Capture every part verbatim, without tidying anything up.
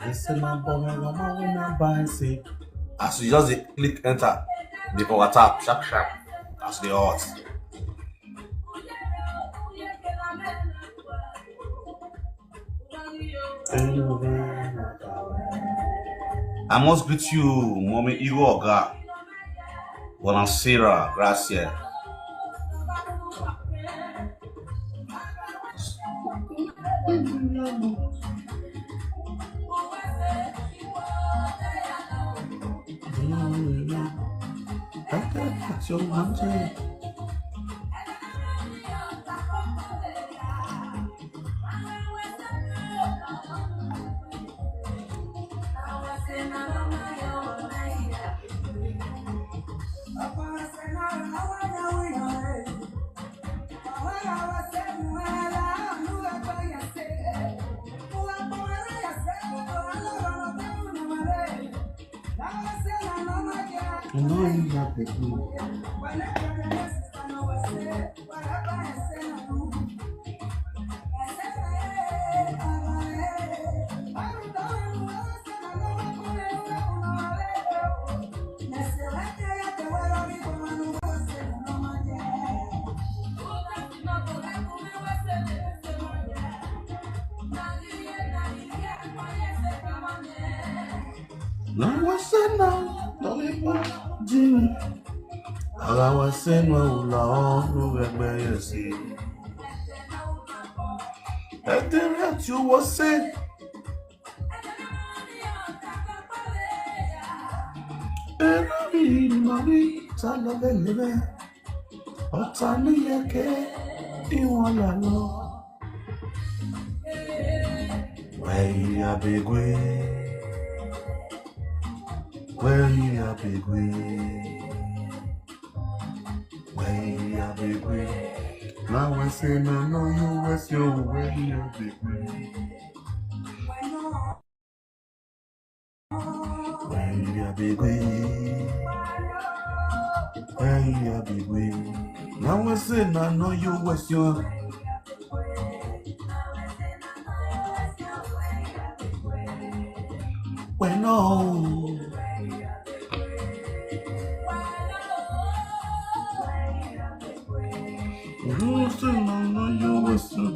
Ese ma bome lo ma we na bansi. As you just dey click enter, dey for WhatsApp sharp sharp as dey hot. I must greet you, Mommy Igo Oga, Bonacera, Gracia. Na wase na lọlẹ pa jim. Ara wase na ula ọrùn ẹgbẹ yẹn sí. Ẹ tẹ̀lé àti owó ṣe. Ẹ rà mí ìmọ̀ mi ta lọ́lẹ̀ lẹ́bẹ̀ẹ́. Ọ̀tá mi yẹ kẹ́ ìwọ̀n là lọ. Wẹ̀yìn àbẹ̀gbẹ́. Wẹ̀yìn àbẹ̀gbẹ́. Wẹ̀yìn àbẹ̀gbẹ́. Now I say na no you waste your wẹ̀yìn àbẹ̀gbẹ́. Wẹ̀yìn àbẹ̀gbẹ́. Wẹ̀yìn àbẹ̀gbẹ́. Now I say na no you waste your. Wẹ̀ náà o. Wẹ̀yìn àbẹ̀gbẹ́. Now I say na no you waste your.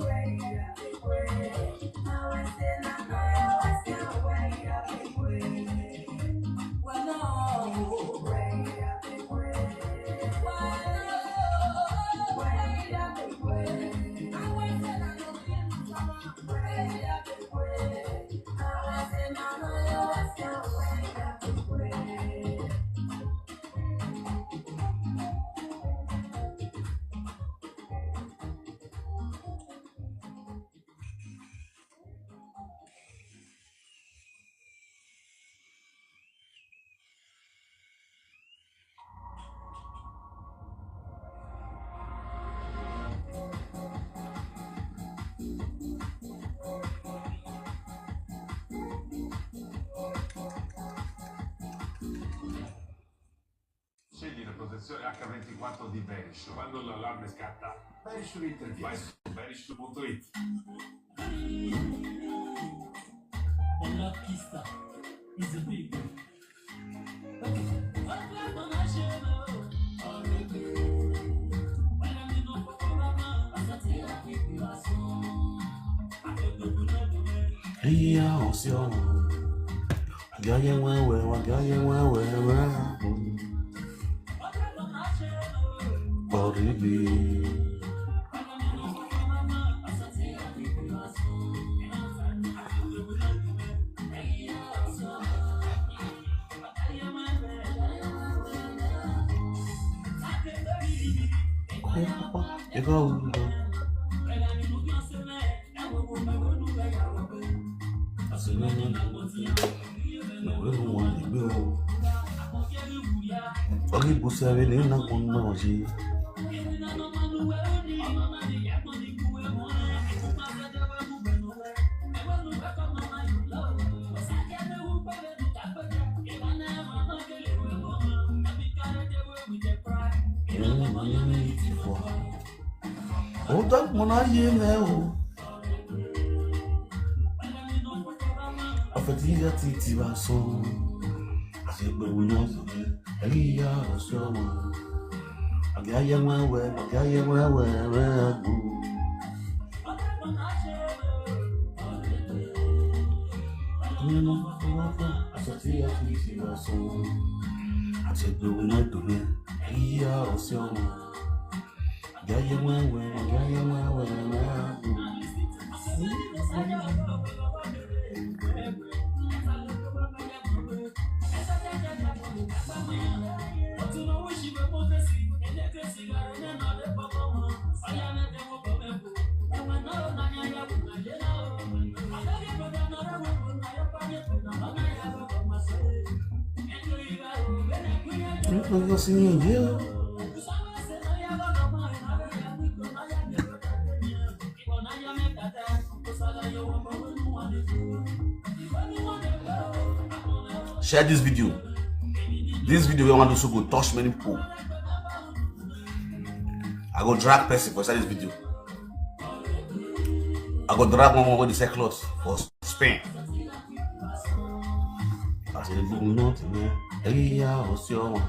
Scegli la protezione acca ventiquattro di Verisure. Quando l'allarme scatta, Verisure interviene. Vai su verisure punto it. Iya, osio. Gaye wewe, gaye wewe, wewe. Oribi. Ego udo. Asịrị na wee nwa igbe o. Oge busịrị na ịna-akwụ nna ọjị. Ụda mmanụ ahịa eme ahụ. Afetiya titi ba so. Asịkpe wunye ọzọ. Eyi ya ọsọ. Aga ya nwa we, aga ya nwa we, we agụ. Afetiya titi ba so. Asịkpe wunye ọzọ. Eyi ya ọsọ. Share this video. This video wey I wan do so go touch many people. I go drag person for inside this video. I go drag one woman wey dey sell clothes for Spain. I say, "Good nothing, man." Hey, yeah, what's your one?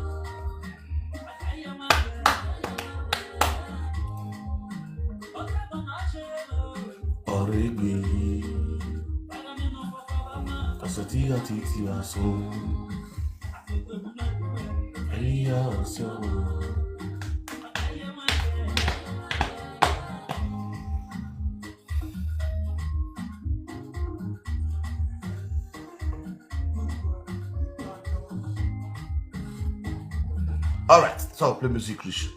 Ọ̀rọ̀ ègbè. Asọ̀tí àti ìtìwà sọ. Ẹ̀yà ọ̀sẹ̀ ọ̀rọ̀. All right, so I'll play music, Rich.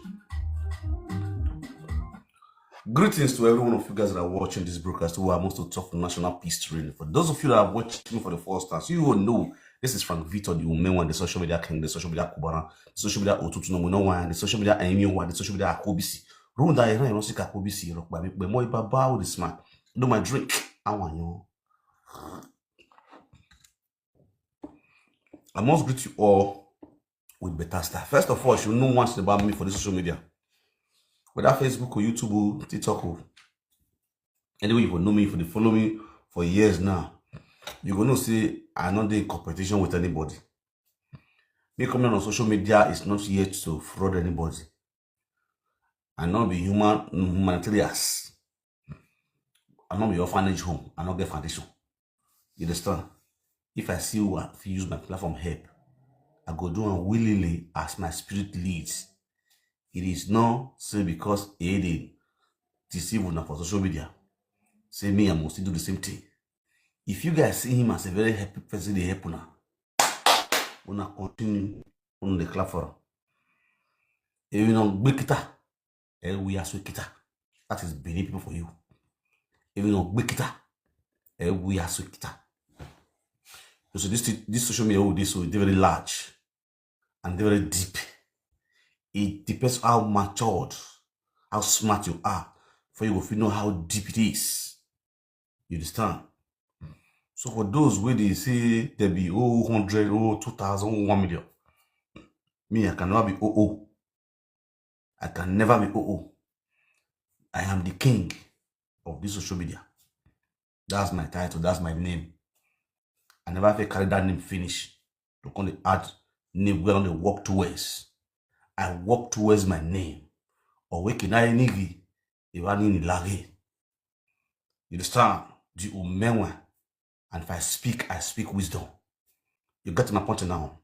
Greetings to every one of you guys that are watching this broadcast who are most of top national peace training. For those of you that are watching me for the first time, so you will know this is Frank Victor, the Umewan, the social media king, the social media Kubana, the social media Otutu no Muno one, the social media Emi one, the social media Akobisi. Runda Iran Rosika Akobisi, Rock by me, but more about this man. Do my drink. I want you. I must greet you all with better stuff. First of all, you know once about me for the social media. Whether Facebook or YouTube or TikTok or anyway, you go know me, if you dey follow me for years now, you go know say I no dey in competition with anybody. Me coming on social media is not yet to fraud anybody. I no be human, humanitarians. I no be orphanage home. I no get foundation. You understand? If I see who I fit use my platform help, I go do am willingly as my spirit leads. It is not say because e dey deceive una for social media, say me I must still do the same thing. If you guys see him as a very happy person, dey help una, una continue, una dey clap for am. If you no gbé kita, ẹ wí aṣọ kita. That is Benin people for you. If you no gbé kita, ẹ wí aṣọ kita. You see, this thi-, this social media wey we dey so, e dey very large and dey very deep. It depends how matured, how smart you are, for you go fit know how deep it is. You understand? So for those wey dey say there be oh hundred, oh two thousand, oh one million, me I can never be oh oh. I can never be oh oh. I am the king of this social media. That's my title. That's my name. I never fit carry that name finish to come dey add name wey I don dey work towards. I work towards my name. Owekinaye nigi, iwanini lage. You understand? The Umewan. And if I speak, I speak wisdom. You get my point now.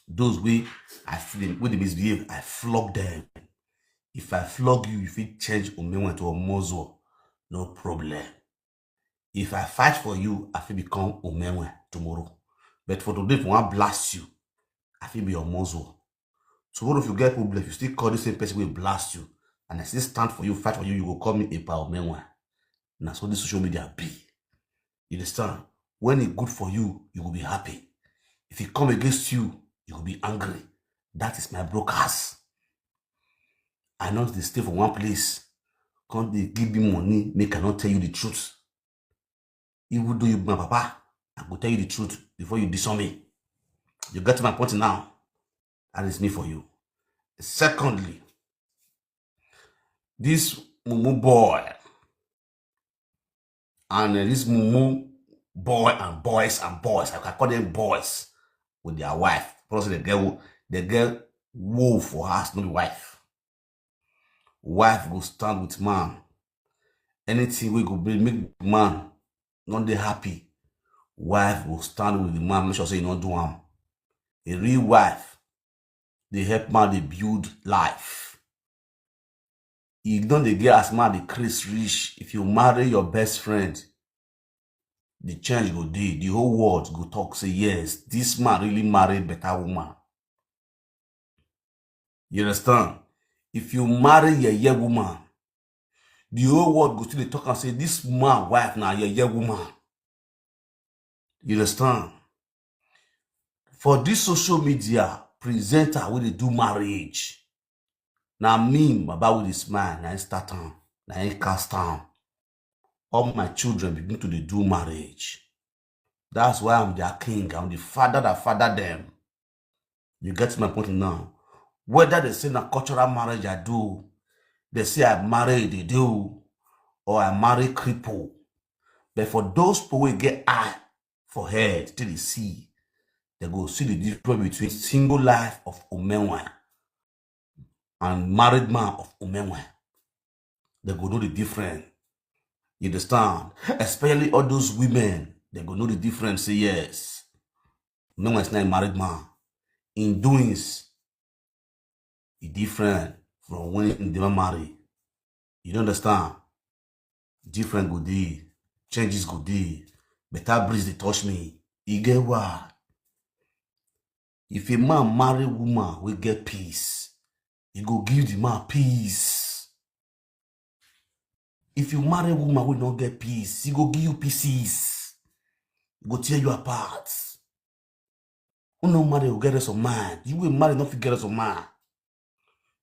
Those wey I feel, wey dey misbehave, I flog them. If I flog you, you fit change Umewan to Omozuo. No problem. If I fight for you, I fit become Umewan tomorrow. But for today, if I wan blast you, I fit be Omozuo. Tomorrow, if you get problem, if you still call the same person wey blast you, and I still stand for you, fight for you, you go call me Epa Omenwa. Na so this social media be. You understand? When e good for you, you go be happy. If e come against you, you go be angry. That is my broadcast. I no dey stay for one place, come dey give me money, make I no tell you the truth. Even though you be my papa, I go tell you the truth before you disown me. You get my point now? That is me for you. Secondly, this mumu boy and uh, this mumu boy and boys and boys, I can call them boys with their wife. Because they get wo- they get woe for house, not the wife. Wife go stand with man. Anything we go bring, make man not dey happy. Wife go stand with the man, make sure say you not do am. A real wife, they help man, they build life. You don't dey get as man the craze reach. If you marry your best friend, the change go dey. The whole world go talk say yes, this man really married better woman. You understand? If you marry yeye woman, the whole world go still dey talk and say this man wife na yeye woman. You understand? For this social media presenter wey dey do marriage, na me baba with the smile na him start am, na him cast am. All my children begin to dey do marriage. That's why I'm their king. I'm the father that father them. You get my point now? Whether they say na cultural marriage I do, they say I marry they do, or I marry cripple. But for those people wey get eye for head till they see, they go see the difference between single life of Omenwa and married man of Omenwa. They go know the difference. You understand? Especially all those women, they go know the difference. Say yes. Omenwa is not a married man. In doings, e different from when they were married. You don't understand? Different go dey, changes go dey. Better breeze dey touch me. E get why. If a man marry woman, we get peace. He go give the man peace. If you marry woman wey no get peace, he go give you pieces. He go tear you apart. Who no marry go get rest of mind. You wey marry no fit get rest of mind.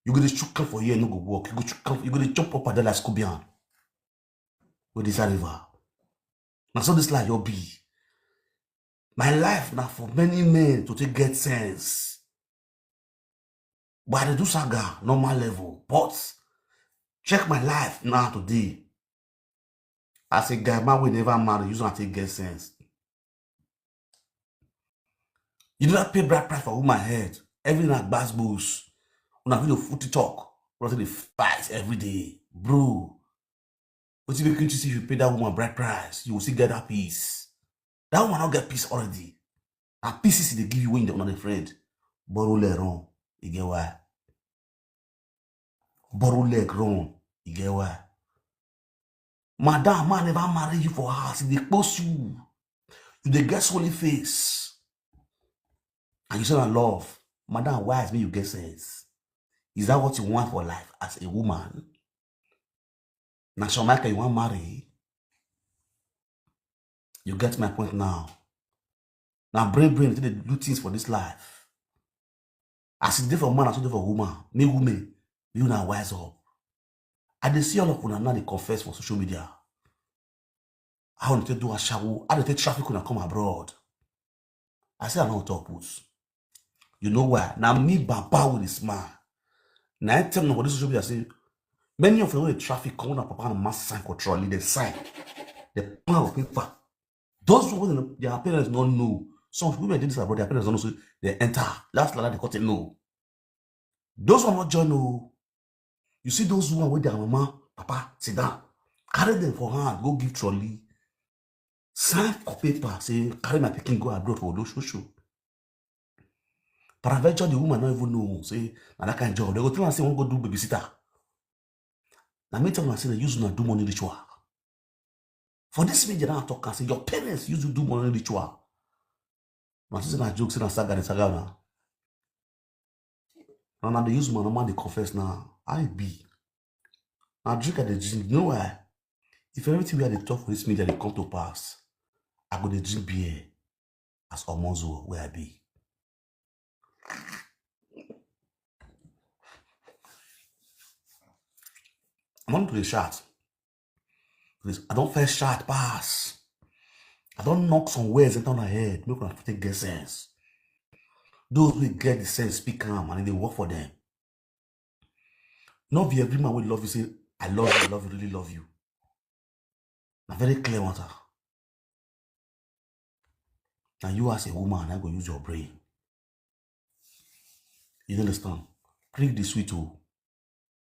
You go dey chook am for here, no go work. You go chook am, you go dey chop up and down like scorpion. Wey dey inside river. Na so this life your be. My life na for many men to take get sense. But I dey do saga normal level. But check my life now today. As a guy man wey never marry, use am take get sense. You never pay bride price for woman head. Everything na gbas gbos. Una fit dey foot talk. Una dey fight every day. Bro, wetin make you think say if you pay that woman bride price, you will still get that peace? That woman no get peace already. And pieces dey give you when you dey friend. Borrow leg run, e get why. Borrow leg run, e get why. Madam, man never marry you for house, e dey post you. You dey get swollen face. And you say na love. Madam, why as me you get sense? Is that what you want for life as a woman? Na Shawn Michael you wan marry? You get my point now. Na brain brain take dey do things for this life. As e dey for man, as e dey for woman, make women, make una wise up. I dey see all of una now dey confess for social media. How una take do ashawo, how dem take traffic una come abroad. I say I no talk put. You know why? Na me baba with the smile. Na I tell una for this social media say many of them wey dey traffic come, una papa and mama sign for trolley, dem sign. Dem plan for paper. Those ones wey dem no, their parents no know. Some women dey this abroad, their parents no know say dem enter. Last like that, dem come say no. Those one no join o. You see those one wey their mama, papa sit down, carry them for hand, go give trolley, sign for paper, say carry my pikin go abroad for Oloshoosho. Peradventure, the woman no even know say na that kind job. Dem go tell am say wan go do babysitter. Na me tell una say dem use una do money ritual. For this media now talk am say your parents use you do money ritual. Una say na joke, say na saga, dey saga una. Una dey use my normal dey confess now. How e be? Na drink I dey drink. You know why? If everything wey I dey talk for this media dey come to pass, I go dey drink beer as Omozo wey I be. I want to dey shout. Please, I don first shout pass. I don knock some words enter una head, make una fit take get sense. Those wey get the sense, speak am, and e dey work for them. No be every man wey love you say, "I love you, I love you, really love you." Na very clear matter. Na you as a woman, I go use your brain. You understand? Prick the sweet o.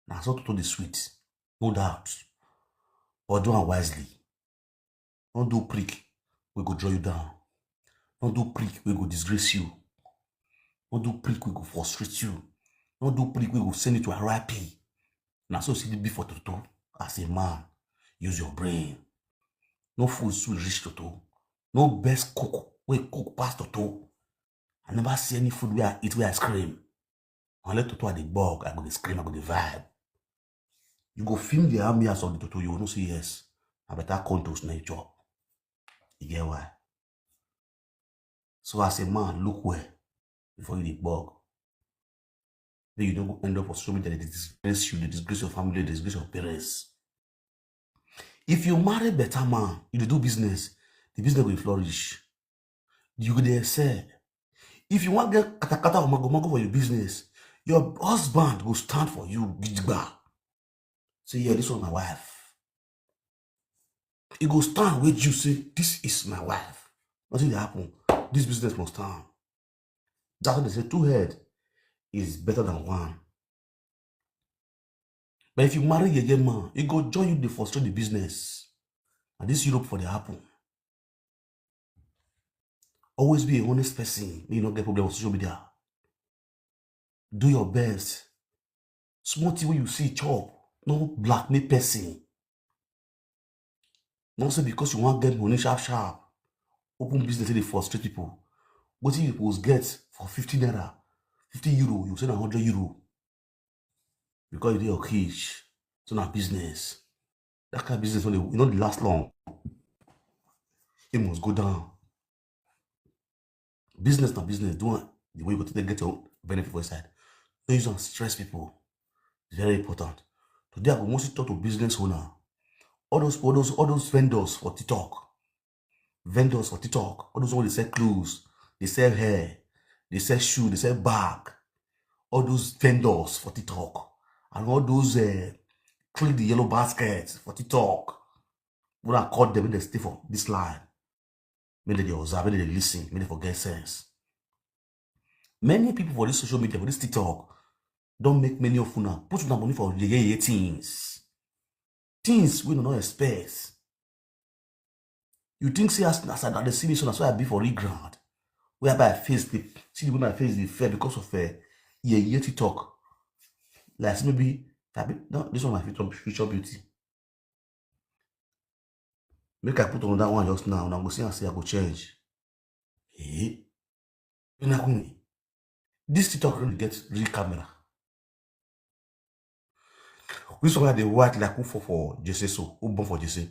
Na so to the sweet, no doubt. But do am wisely. No do prick wey go draw you down. No do prick wey go disgrace you. No do prick wey go frustrate you. No do prick wey go send you to R I P. Na so e be for Toto. As a man, use your brain. No food sweet reach Toto. No best cook wey cook pass Toto. I never see any food wey I eat wey I scream. Unless Toto I dey bug, I go dey scream, I go dey vibe. You go film the ambience of the Toto, you go know say yes, na better condos na you chop. You get why? So as a man, look well before you dey bug. Make you no go end up for social media dey disgrace you, dey disgrace your family, dey disgrace your parents. If you marry better man, you dey do business, the business go dey flourish. You go dey excel. If you wan get katakata or mago mago for your business, your husband go stand for you gidigba. Say, "Yeah, this one my wife." He go stand with you, say, "This is my wife." Nothing dey happen. This business must stand. That's why they say two head is better than one. But if you marry yeye man, he go join you dey frustrate the business. And this Europe for dey happen. Always be a honest person, make you no get problem on social media. Do your best. Small thing wey you see chop, no blackmail person. No say because you wan get money sharp sharp, open business wey dey frustrate people. Wetin you suppose get for fifty naira, fifty euro, you say na hundred euro. Because you dey your cage, so na business. That kind of business no dey, e no dey last long. E must go down. Business na business, do am the way you go take get your benefit for inside. No use am stress people. It's very important. Today I go mostly talk to business owner. All those, all those, all those vendors for TikTok. Vendors for TikTok. All those ones dey sell clothes, dey sell hair, dey sell shoe, dey sell bag. All those vendors for TikTok. And all those, eh, clean the yellow baskets for TikTok. When I call them, make dem stay for this line. Make dem dey observe, make dem dey listen, make dem for get sense. Many people for this social media, for this TikTok, don make many of una put una money for yeye yeye things. Things wey una no expect. You think say as, as I dey see me so, na so I be for real ground? Wey I buy face dey, see the way my face dey fair because of, eh, yeye yeye TikTok. Like say maybe, I be, no, this one my future, future beauty. Make I put on that one just now, una go see am say I go change. Eh? Una go, this TikTok really get real camera. This one dey white like who fall for Jesse so, who born for Jesse.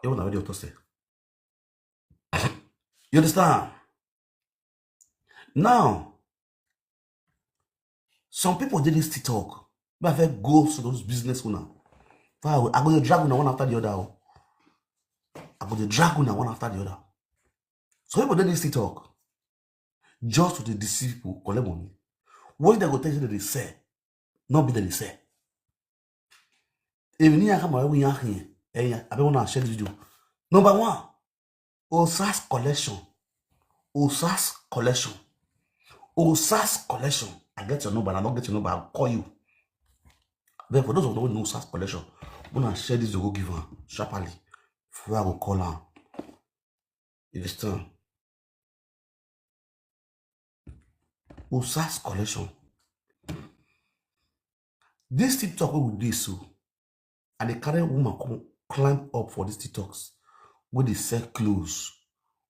Even na wey dey auto say. You understand? Now, some people dey this TikTok. But I fit go to those business owner. I go, I go dey drag una one after the other o. I go dey drag una one after the other. Some people dey this TikTok just to dey deceive people, collect money. What dem go tell you dem dey sell? No be dem dey sell. If you need a camera, we are here. Eh, yeah, I don't wanna share this video. Number one, Osas collection. Osas collection. Osas collection. I get your number. I don't get your number. I'll call you. But for those of you who know Osas collection, wanna share this, go give her sharply. Before I go call her. You understand? Osas collection. This TikTok wey we dey so, I dey carry woman come climb up for these TikToks wey dey sell clothes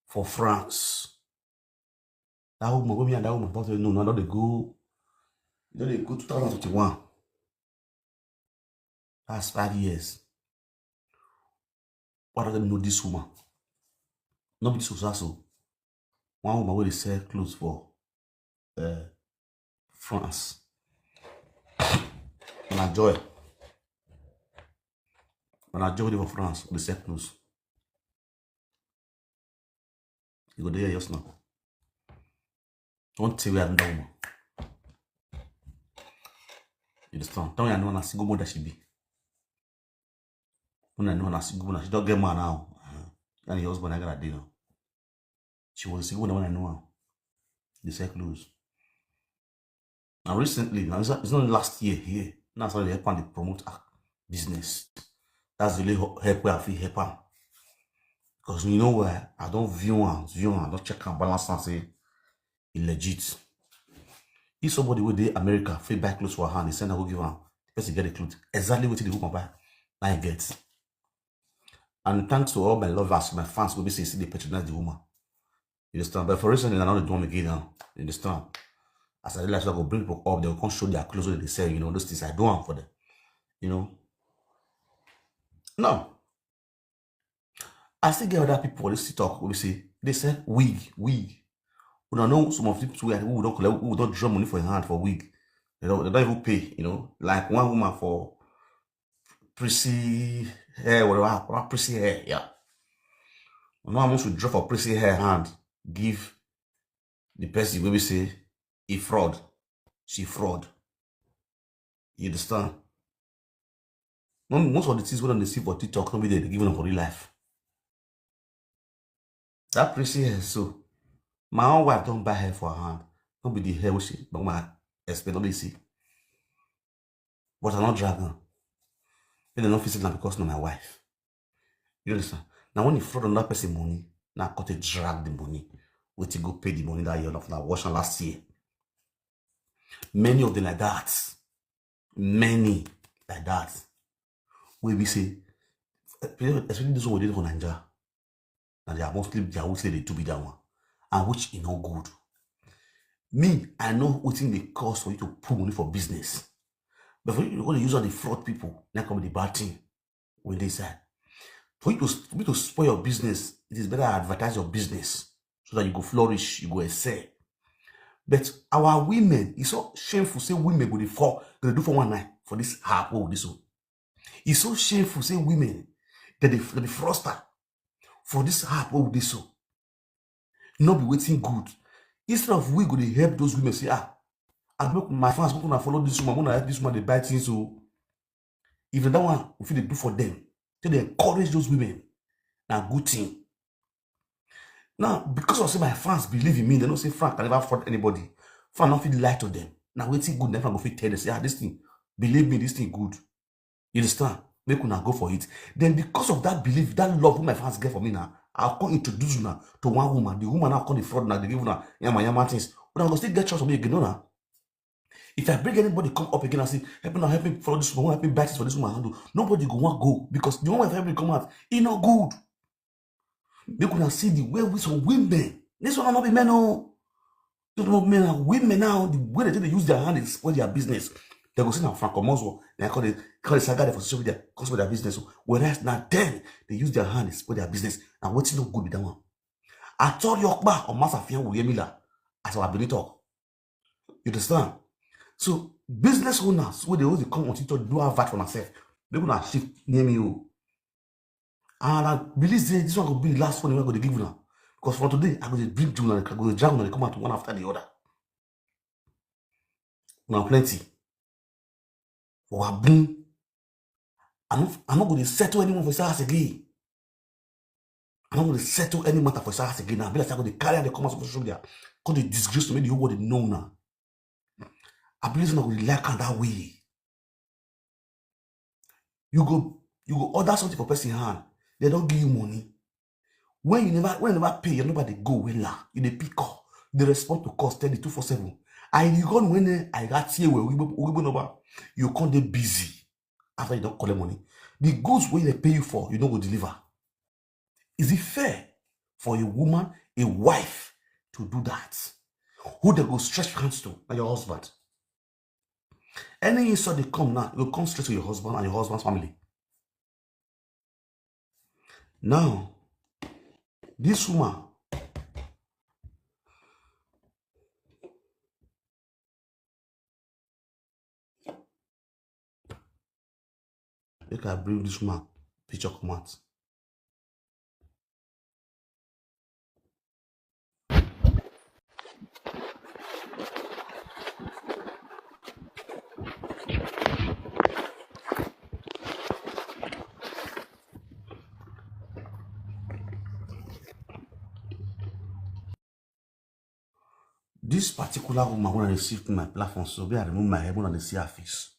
for France. That woman, wey me and that woman talk say, no, no, I don dey go, I don dey go two thousand twenty-one. That's five years. Why don't dem know this woman? No be this was so. One woman wey dey sell clothes for uh, France. Na Joy. Na Joy dey for France dey sell clothes. You go dey here just now. Don't tell where I know that woman. You understand? Tell me I know na single mother she be. When I know na single mother, she don't get man now. Uh-huh. And your husband I gotta deal. She was a single mother when I know her. They sell clothes. Now recently, now it's not, it's not last year here. Now so they help am dey promote her business. That's the only ho- help where I feel help am. Because you know where I don't view am, view am, I don't check am, balance and say it legit. If somebody wey dey America fit buy clothes for her hand, he send her go give am, the person get the clothes. Exactly what the woman buy, now he get. And thanks to all my lovers, my fans, wey be say see dey patronize the woman. You understand? But for recently, I don't do am again now. You understand? As I realize, I go bring people up, they will come show their clothes wey they sell. You know, those things I do am for them. You know. Now, I still get other people wey still talk. We say they sell wig, wig. We don't know some of the people who don't collect, who don't draw money for your hand for wig. They don't, they don't even pay. You know, like one woman for prissy hair, whatever, whatever prissy hair, yeah. No one wants to draw for prissy hair hand, give the person wey be say he fraud, she fraud. You understand? Mo- Most of the things wey dem dey see for TikTok no be dey give them for real life. That prissy hair so, my own wife don't buy hair for her hand. No be the hair wey she, but my expect no dey see. But I no drag am. Then they no fit say na because na my wife. You understand? Now when you fraud another person money, now cut it drag the money. Wait to go pay the money that year, not now wash am last year. Many of them like that. Many like that. We be say, especially those who dey for Naija, na their mostly their wetin dey do be that one, and which e no good. Me, I know wetin dey cause for you to put money for business, but for you to go dey use all the fraud people, na come be the bad thing wey dey inside. For you to for you to spoil your business, it is better advertise your business so that you go flourish, you go excel. But our women, it's so shameful say women go dey fall, go dey do four one nine for this app wey we dey so. It's so shameful say women, they dey they be fraudster for this app wey we dey so. No be wetin good. Instead of we go dey help those women say, ah, I make my fans, make una follow this woman, make una help this woman dey buy things o. If na that one we fit dey do for them, so they encourage those women. Na good thing. Now, because of say my fans believe in me, they know say Frank can never fraud anybody. Frank no fit lie to them. Now wetin good, then Frank go fit tell them say, ah, this thing, believe me, this thing good. You understand? Make una go for it. Then because of that belief, that love wey my fans get for me now, I'll come introduce una to one woman. The woman now come dey fraud una, dey give una yama yama things. Una go still get trust for me again, no na? If I bring anybody come up again and say, help me now, help me follow this woman, help me buy things for this woman handle, nobody go wan go because the one wey help me come out, e no good. Make una see the way we some women. This one no be men o. This one no be men, na women now. The way they take dey use their hand dey spoil their business. They go say na Frank Omozo, they call the call the saga for social media, come spoil their business o. Whereas na them dey use their hand dey spoil their business. Na wetin no good be that one. Atori Okpa or Master Fiyan Wuyemila, as our Benin talk. You understand? So business owners wey dey always dey come on TikTok do advert for myself. Make una shift near me o. And I believe say this one go be the last one wey I go dey give una. Because from today, I go dey bring una, I go dey drag una dey come out one after the other. Una plenty. Una boom. I no, I no go dey settle anyone for inside house again. I no go dey settle any matter for inside house again. I be like say I go dey carry am dey come out for social media, come dey disgrace to make the whole world dey know now. I believe say una go dey like am that way. You go you go order something for person hand, they don give you money. When you never when you never pay, your number dey go wella. You dey pick call, you dey respond to calls steady two four seven. And you go when I got here well, we go number, you come dey busy after you don collect money. The goods wey they pay you for, you no go deliver. Is it fair for a woman, a wife, to do that? Who they go stretch hands to? Na your husband. Any insult dey come now, e go come straight to your husband and your husband's family. Now, this woman, make I bring this woman picture come out. This particular woman, when I receive my platform, so where I remove my head, when I see her face.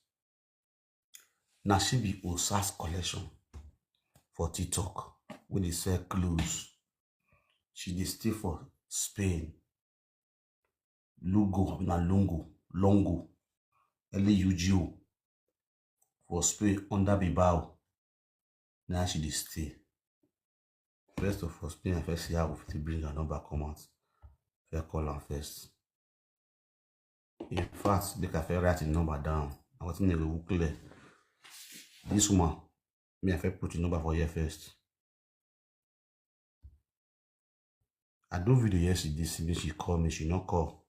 Now she be Osas collection for TikTok, where they sell clothes. She dey stay for Spain. Lugo, na Lungo, Longo, L U G O, for Spain under Bilbao. Now she dey stay. First of all, Spain, I first see how we fit bring her number come out. First call her first. In fact, make I first write the number down. I want to go clear. This woman, me I first put the number for here first. I do video yesterday, see me, she call me, she no call.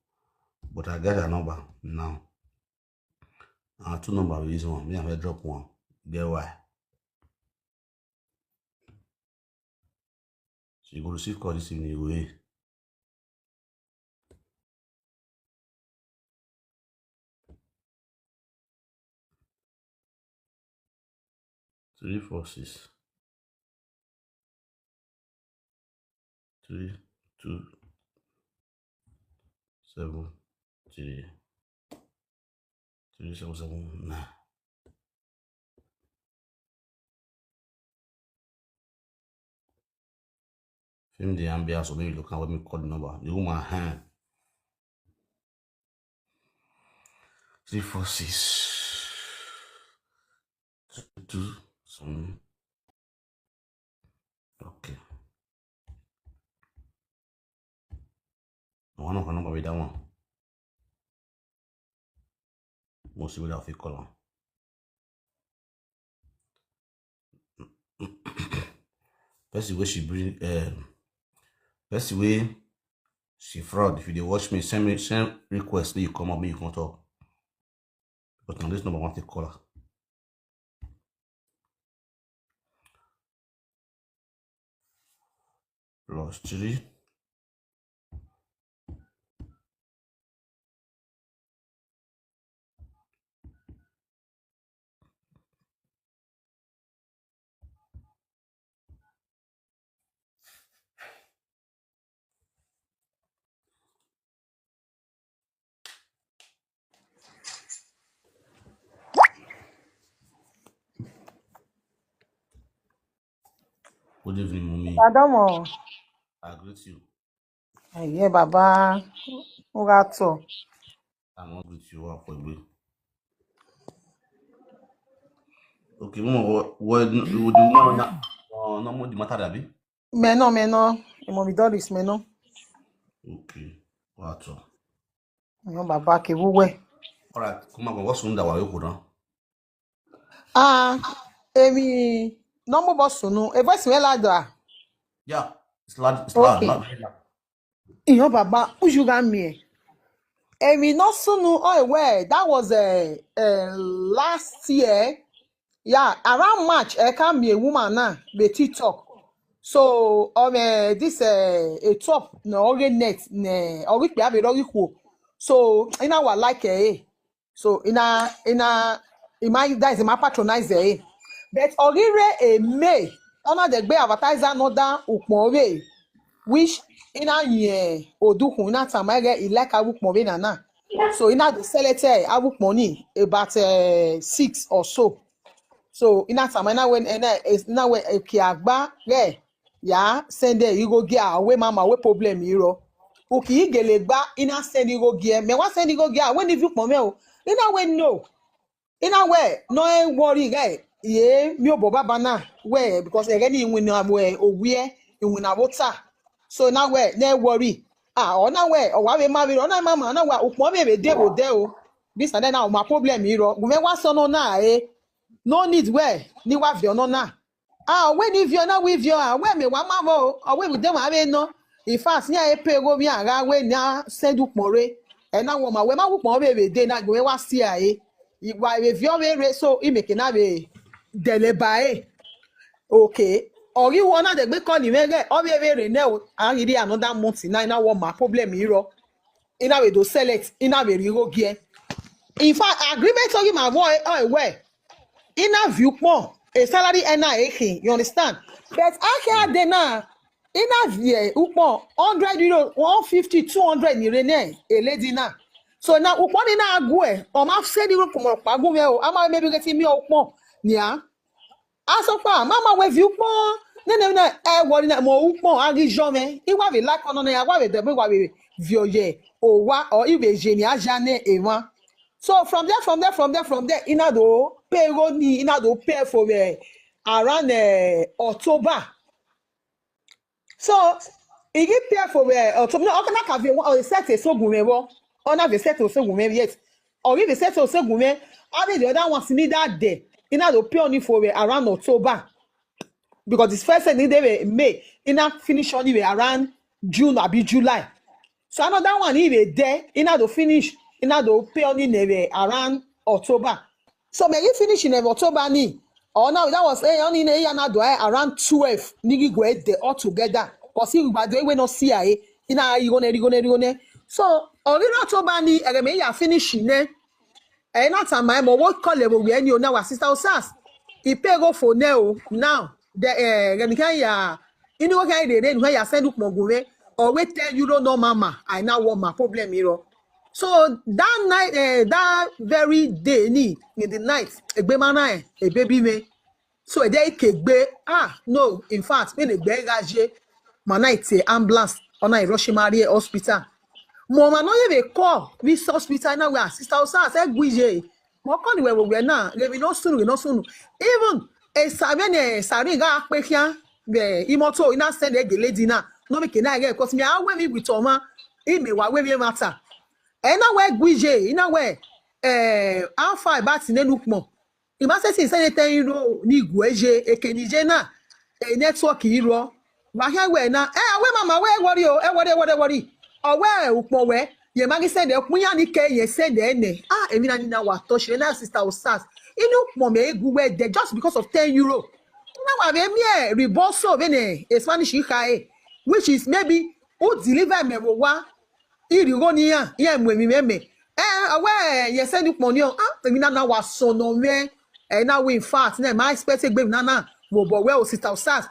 But I get her number now. And two number with this one, me I first drop one. Get why? She go receive call this evening, you go hear. Three four six. Three two seven three. Three seven seven nine. Film the ambiance, or maybe look at what me call the number. The woman hand. Three four six two two seven. Okay. One of her number with that one. We'll see what I fit call her. Person where she bring, um, person where she fraud. If you dey watch me, send me, send request, make you come up, make you come talk. But now this number I want to call her. Plus three. Good evening, mommy. Adamu. I greet you. Ẹ̀yẹ́ bàbá Urato. I wan greet you well for you. Okay, mama, what, what, the woman na, uh, no more the matter, abi? Meno, meno. Imo mi Doris, meno. Okay. Urato. Ẹ̀yẹ́ bàbá Kewuwe. All right, come on, what's on the way now? Ah, èmi, no more boss, no. A voice me louder. Yeah, it's loud, it's loud, okay. Not very loud. Iyo baba, ujuga mi. Èmi no sunu, oh, well, that was, uh, uh, last year. Yeah, around March, I come a woman now, the TikTok. So, um, uh, this, uh, a top, no, already net, ne, or we have a doggy. So, in our like, eh, so ina ina ima that is ima patronize eh. But orire eme, ona de gbe advertise another ukpon we, which ina ye odukun ina tamare ileka ukpon we na na. So ina dey sell it eh, awukpon ni about, eh, six or so. So ina tamare na when ina ina we ki agba re ya send e igo gi a we mama we problem iro. Uki igele gba ina send igo gi e. Me wa send igo gi a we ni view pon me o. Ina we no. Ina we no e worry re. Ye mi o bo baba na we because ere ni iwin na we owie iwin na water. So ina we no e worry. Ah, ona we o wa we ma we ona mama na wa upon me we de wo de o. This and then now my problem, you know. We want sono na eh. No need where ni wa vio no na. Ah, when if you na with you, ah, where me wa ma vo, or where we dem have no. In fact, ni e pe go mi ara we na send up more. And now my we ma up more we dey na go wa see eh. Wa we vio we re so I make na we dele ba eh. Okay. Or you wanna the big call him again, or we we re now. I really another month now, now what my problem, you know. Ina we do select, ina we rigo gear. In fact, agreement to him avoid oh well. Ina view pon a salary ena ekin, you understand? But I can't deny ina view upon hundred euro, one fifty, two hundred ni rene a lady na. So now upon ina agwe or ma send you pon pagu me o, ama maybe getting me upon nia. Aso pa mama we view pon ne ne na e wori na mo upon agi jo me. Iwa we like ono na ya wa we de wa we view ye o wa or iwe je ni aja ne e wa. So from there, from there, from there, from there, ina do pay go ni, ina do pay for me around uh, October. So he get pay for me October. No, okay, na ka be one set a so gume wo. Ona be set a so gume yet. Or if set a so gume, I be the other one see me that day. Ina do pay only for me around October. Because this first thing they were May, ina finish only around June or be July. So another one he be there, ina do finish, ina do pay only neve around October. So may he finish in October ni. Or now that was eh, only in a year now do I around twelve nigi go there all together. Because he by the way no see I ina you gonna you gonna you gonna. So or in October ni I may ya finish in there. Eh, not a my mo what call level we any now sister Osas. He pay go for now. Now the eh, let me can ya you know what I did when you send up Mogume or wait ten euro no mama. I now want my problem, you know. So that night, uh, that very day, ni in the night, a baby man, a baby me. So a day kegbe, ah, no, in fact, when a day gaje, my night say ambulance on a Hiroshima Area Hospital. Mama no even call this hospital now where sister Osas said Guije. Mo call you where we now, they will not soon, we not soon. Even a Saben, a Saben ga pe kia, the imoto ina send a lady na. No make na get cause me I we with Oma. He me wa we matter. Ena we Guije, ina we eh how far about in look more. He must say say ten euro ni gueje ekenije na. A network iro. Wa here we na. Eh we mama we worry o, e worry worry worry. O we upon we. Ye magi send e kunya ni ke ye send e ne. Ah, emi na ni na wa touch na sister Osas. Inu upon me egu we there just because of ten euro. Na wa be mi e riboso be ne e Spanish ka e, which is maybe who deliver me wo wa irigo ni ya ye mu emi meme. Eh, awe ye send you money o. Ah, emi na na wa sono me. Eh, na we in fact na my expect gbe na na wo bo we o sister Osas.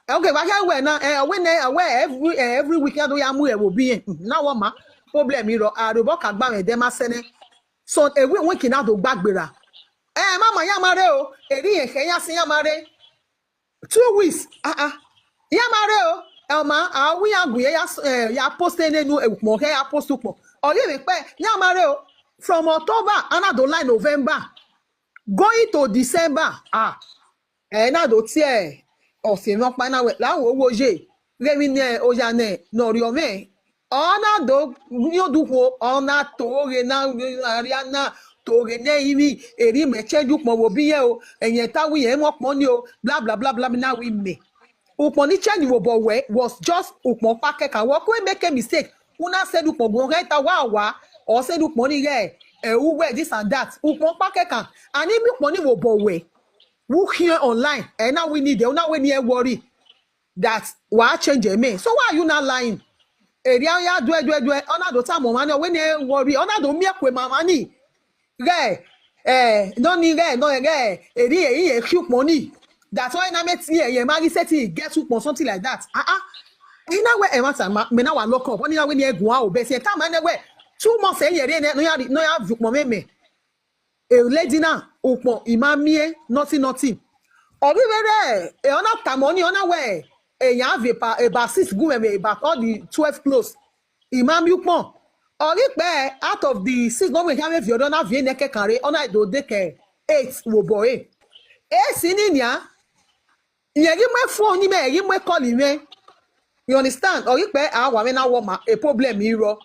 Eh, okay, wa here we na eh we na we every eh, every week ya do ya mu e wo bi yen. Na wo ma problem iro a ro bo ka gba me de ma sene. So e we we kina do gbagbera. Eh, mama ya mare o. Eri ye ke ya si ya mare. Two weeks. Ah ah. Ya mare o. Elma, a we ya gu ya eh, ya post ene nu e mo ke ya post upo. O ye me pe ya mare o. From October, another line November. Going to December. Ah. Eh, na do tie. O se mo pa na we la wo wo je. Re mi ne o ya ne no ri o me. Ona do ni o du ko ona to re na ri ana to re ne imi eri me che ju pon wo bi ye o. Enye ta wi ye mo pon ni o. Bla bla bla bla mi na wi me. Upon ni change wo bo we was just upon pa ke ka wo ko make a mistake. Una said upon go re ta wa wa. O said upon ni re. E u we this and that. Upon pa ke ka. Ani mi upon ni wo bo we. Who here online? And now we need them. Now we need worry that wa change me. So why are you not lying? Eri ya dwe dwe dwe. Ona do ta mo mani o we ne worry. Ona do mi ekwe mama ni. Re eh no ni re no re eri e e cute money. That's why na me ti e ye magi set e get up or something like that. Ah ah. Ina we e matter ma me na wa lock up. Oni na we ni egun a o be se ta ma ne we. Two months e ye re ne no ya no ya view mo me me. A lady na upon imamie nothing nothing. Or we were e ona tamoni ona we e ya have about six gu me about all the twelve clothes. Imam upon. Or we pe out of the six no we have if you don't have ne ke kare ona do de ke eight wo boy. E sini nia. Ye gi me phone ni me ye gi me call ni me. You understand? Or we pe a wa me na wo ma a problem iro.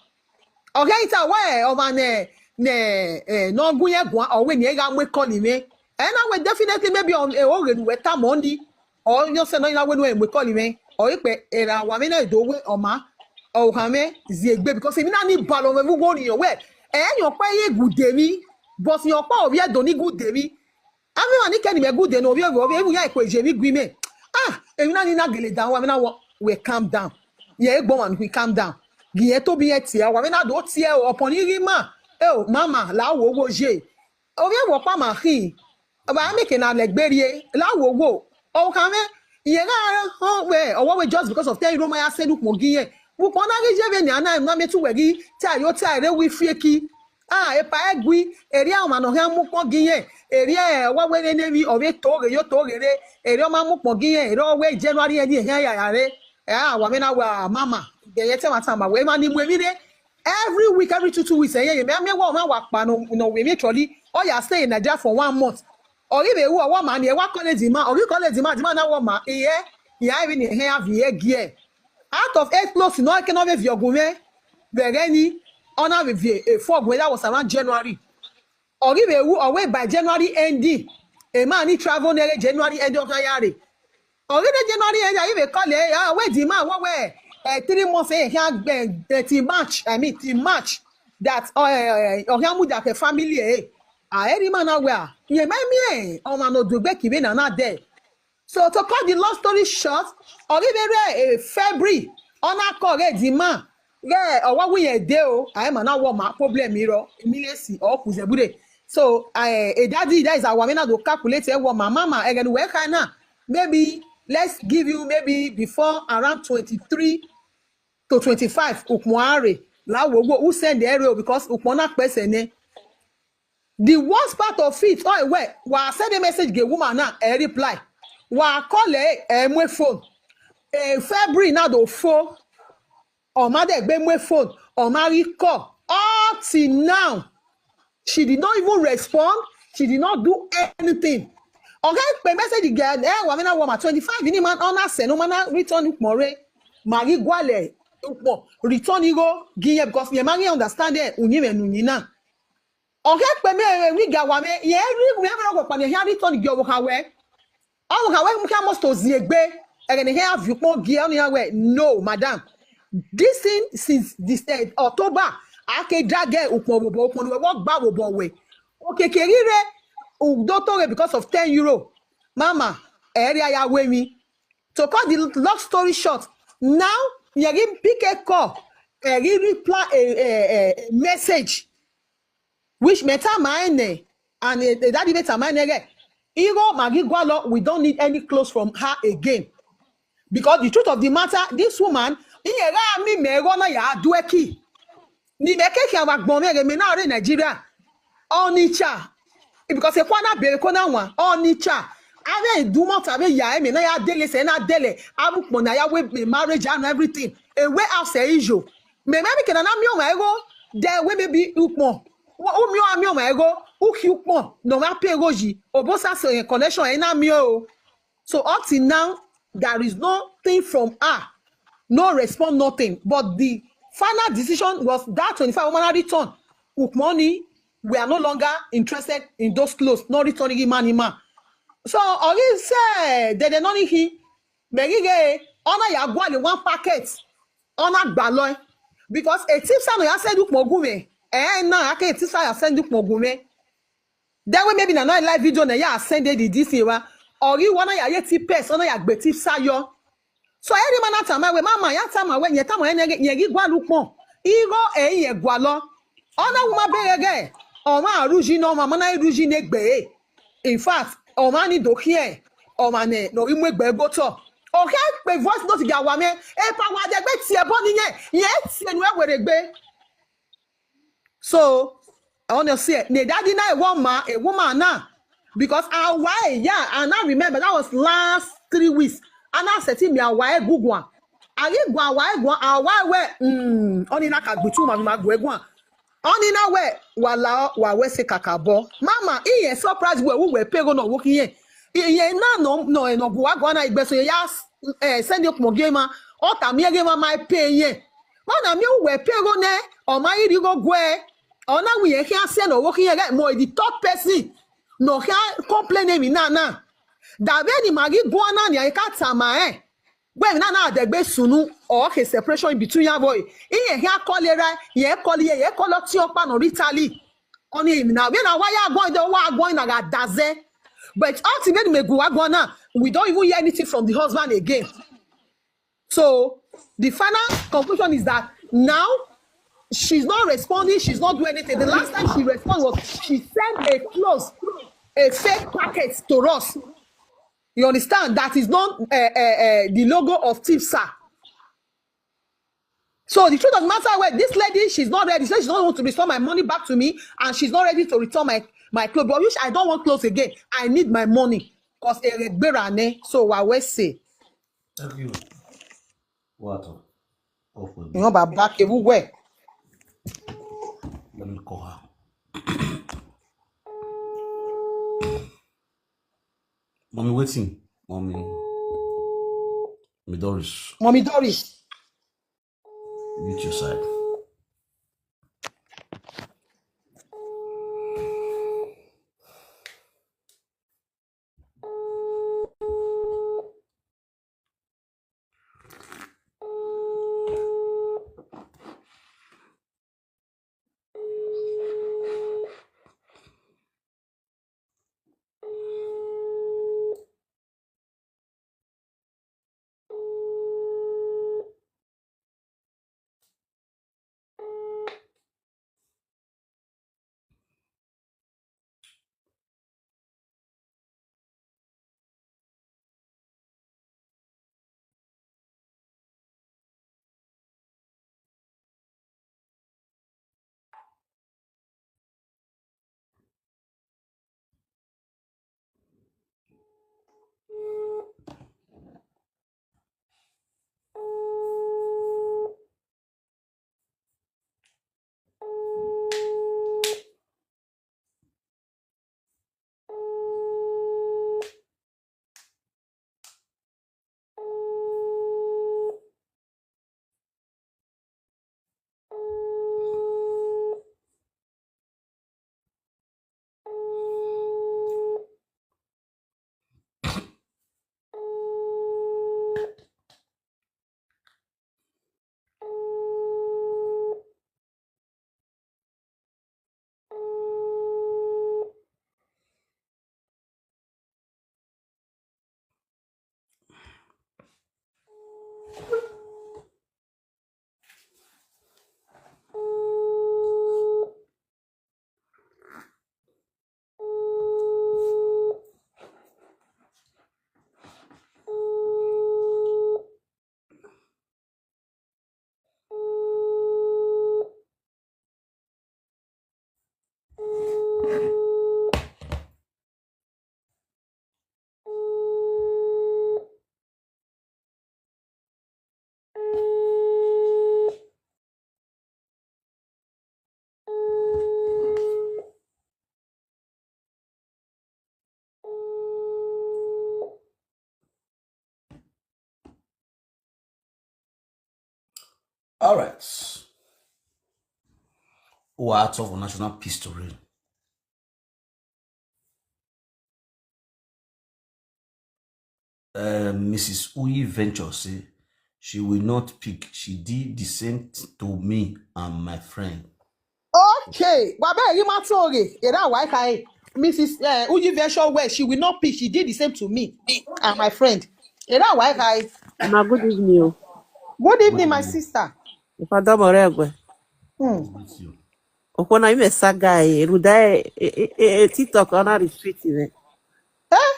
Okay, it's a way of an eh, ne eh, no gu ye gwa, or when ye ga mwe call me. And I will definitely maybe on a ogen we tamoni, or you say no, you know, when we call me, or you pay a wamina do we or ma, or hame, ziegbe, because if you need balon we go in your way, and your pay good demi, but your power we don't need good demi. Everyone can be good, then over, over, even ya kwe jemi gwime. Ah, if you need na gele down, wamina we calm down. Ye go and we calm down. Giye to be a tear, wamina do tear upon you, ma. Oh, mama, la wo wo je. Obi wo pa ma hin. Aba mi ke na le gberie, la wo wo. O kan me, ye ga ho we, o wo we just because of ten euro ma ya se du mo gi ye. Bu ko na gi je be ni ana na me tu we gi, ti ayo ti are wi fieki. Ah, e pa egwi, eri a ma no ha mu ko gi ye. Eri e wa we ne ne wi, o we to ge yo to ge re. Eri o ma mu ko gi ye, eri o we January e ni ha ya ya re. Eh, ah, wa me na wa mama. Ge ye te ma ta ma we ma ni mu emi re. Every week, every two two weeks, eh, yeah, yeah, me me wa ma wa pa no no we me trolley. Oh, you stay in Nigeria for one month. Or if you wa ma ni e wa college ma, or you college ma, di ma na wa ma. Yeah, yeah, even here have here gear. Out of eight clothes, no, I cannot be your gume. Begeni, on a review, a four gume, that was around January. Or if you away by January ending, a man he travel near January end of January. Or if January end, I even call it, ah, where the man, what where? Uh, three months, eh, he had been, uh, till March, I mean, till March, that, uh, uh, uh, family, eh. Ah, every man aware. Ye, my me, eh, oh, man, no, do back, even another day. So to cut the long story short, or even, uh, February, on a call, eh, the man, yeah, or what we a day, oh, I am an hour, my problem, you know, immediately, or who's a bude. So, I, a daddy, that is our man, to calculate, eh, what my mama, again, where can I? Maybe, let's give you, maybe before around twenty-three to twenty-five, Ukmoare, la wo wo, who send the area, because Ukmona person, eh. The worst part of it, oh, well, wa send a message, get woman now, a reply. Wa call, eh, eh, my phone. Eh, February, now the phone. Or mother, be my phone. Or Mary call. Up till now, she did not even respond. She did not do anything. Okay, the message again, eh, wa me na wa ma twenty-five, any man on us, no man return Ukmore. Mari gwale, Ukmo, return you go, gi ye, because ye man understand it, unime nunina. Okay, pe me, eh, we ga wa me, ye, we, we have a lot of money, here return gi owo kawe. Owo kawe, we can must to ziegbe, and then here have you more gear on your way. No, madam. This thing since this, eh, October, I can drag it, Ukmo, Ukmo, Ukmo, we walk back, we. Okay, kerire, Udotore because of ten euro. Mama, area ya we me. To cut the long story short, now, you give pick a call, uh, you reply a, a, a message, which meta mine, and uh, that meta mine again. Igo Magi Gwalo, we don't need any clothes from her again. Because the truth of the matter, this woman, iye ra mi me go na ya dueki. Ni me ke ki awa gbon me re me na re Nigeria. Onitsha. Because e kwa na bere ko na wa. Onitsha. Ave du mo ta ve ya e me na ya dele se na dele. Abu pon na ya we me marriage and everything. E we house e ijo. Me me mi ke na na mi o ma ego. De we me bi upon. Wo mi o mi o ma ego. U ki upon. No ma pe ego ji. Obo sa so e connection e na mi o. So up till now, there is nothing from her. No response, nothing. But the final decision was that twenty-five woman return. Ukmoni, we are no longer interested in those clothes. No returning money, man. So, Ori say, they, they not he. Megige, honor ya gwale one packet. Honor gbalo. Because a thief sa no ya send Ukmo gume. Eh, na, I can thief sa ya send Ukmo gume. Then we maybe na na live video na ya send the this wa. Or you wanna ya ye ti pes, ona ya gbe ti sayo. So every man at my way, mama, ya tama we, ye tama ene ye gi gwa lupon. Igo e ye gwa lo. Ona woman berege. O ma ruji no ma mana ruji ne gbe. In fact, o ma ni do here. O ma ne no imwe gbe go to. O ke pe voice note ga wa me. E pa wa de gbe ti e bo ni ye. Ye ti e nu e were gbe. So, I want to say, ne daddy na a woman, a woman now. Because I why, yeah, and I remember that was last three weeks. And I said to me, I why Google. I didn't go, I why go, I why where, mm, only na kagbitu ma ma go go. Only na where, wala, wa we se kakabo. Mama, he is surprised where we were pay go no working here. He, he, na no, no, no, go, go na igbe so ya, eh, send you mo game, o ta mi game my pay here. Mana mi we pay go ne, o ma iri go gwe. Ona wi ye kia se no wo kia mo the third person. No kia complain mi na na. Da be ni magi go na ni ka tama eh. Gbe mi na na de gbe sunu or ke separation between ya boy. Iye kia call era, ye call ye, ye call ti opa no ritali. Oni mi na we na wa ya go de wa go na ga daze. But ultimately me go wa go na, we don't even hear anything from the husband again. So the final conclusion is that now she's not responding, she's not doing anything. The last time she responded was she sent a clothes, a fake packet to us. You understand? That is not uh, uh, uh, the logo of Tipsa. So the truth of the matter, where this lady, she's not ready. She said she don't want to restore my money back to me, and she's not ready to return my my clothes. But which I don't want clothes again. I need my money because eregbera ne. So I will say. Thank you. What? Open. You know, but back everywhere. Let me call her. Mommy, waiting. Mommy. Mommy Doris. Mommy Doris. Reach your side. All right. Who are out of national peace to reign? Uh, Missus Uyi Venture say she will not pick. She did the same t- to me and my friend. Okay, babe, you matter okay. Era why kai Missus Uh, Uji Venture West, she will not pick. She did the same to me and my friend. Era why kai. Ma, good evening o. Good evening, my sister. Ifa domo regwe. Hmm. With you. Okwo na ime saga e ruda e e e e TikTok ona retweet me.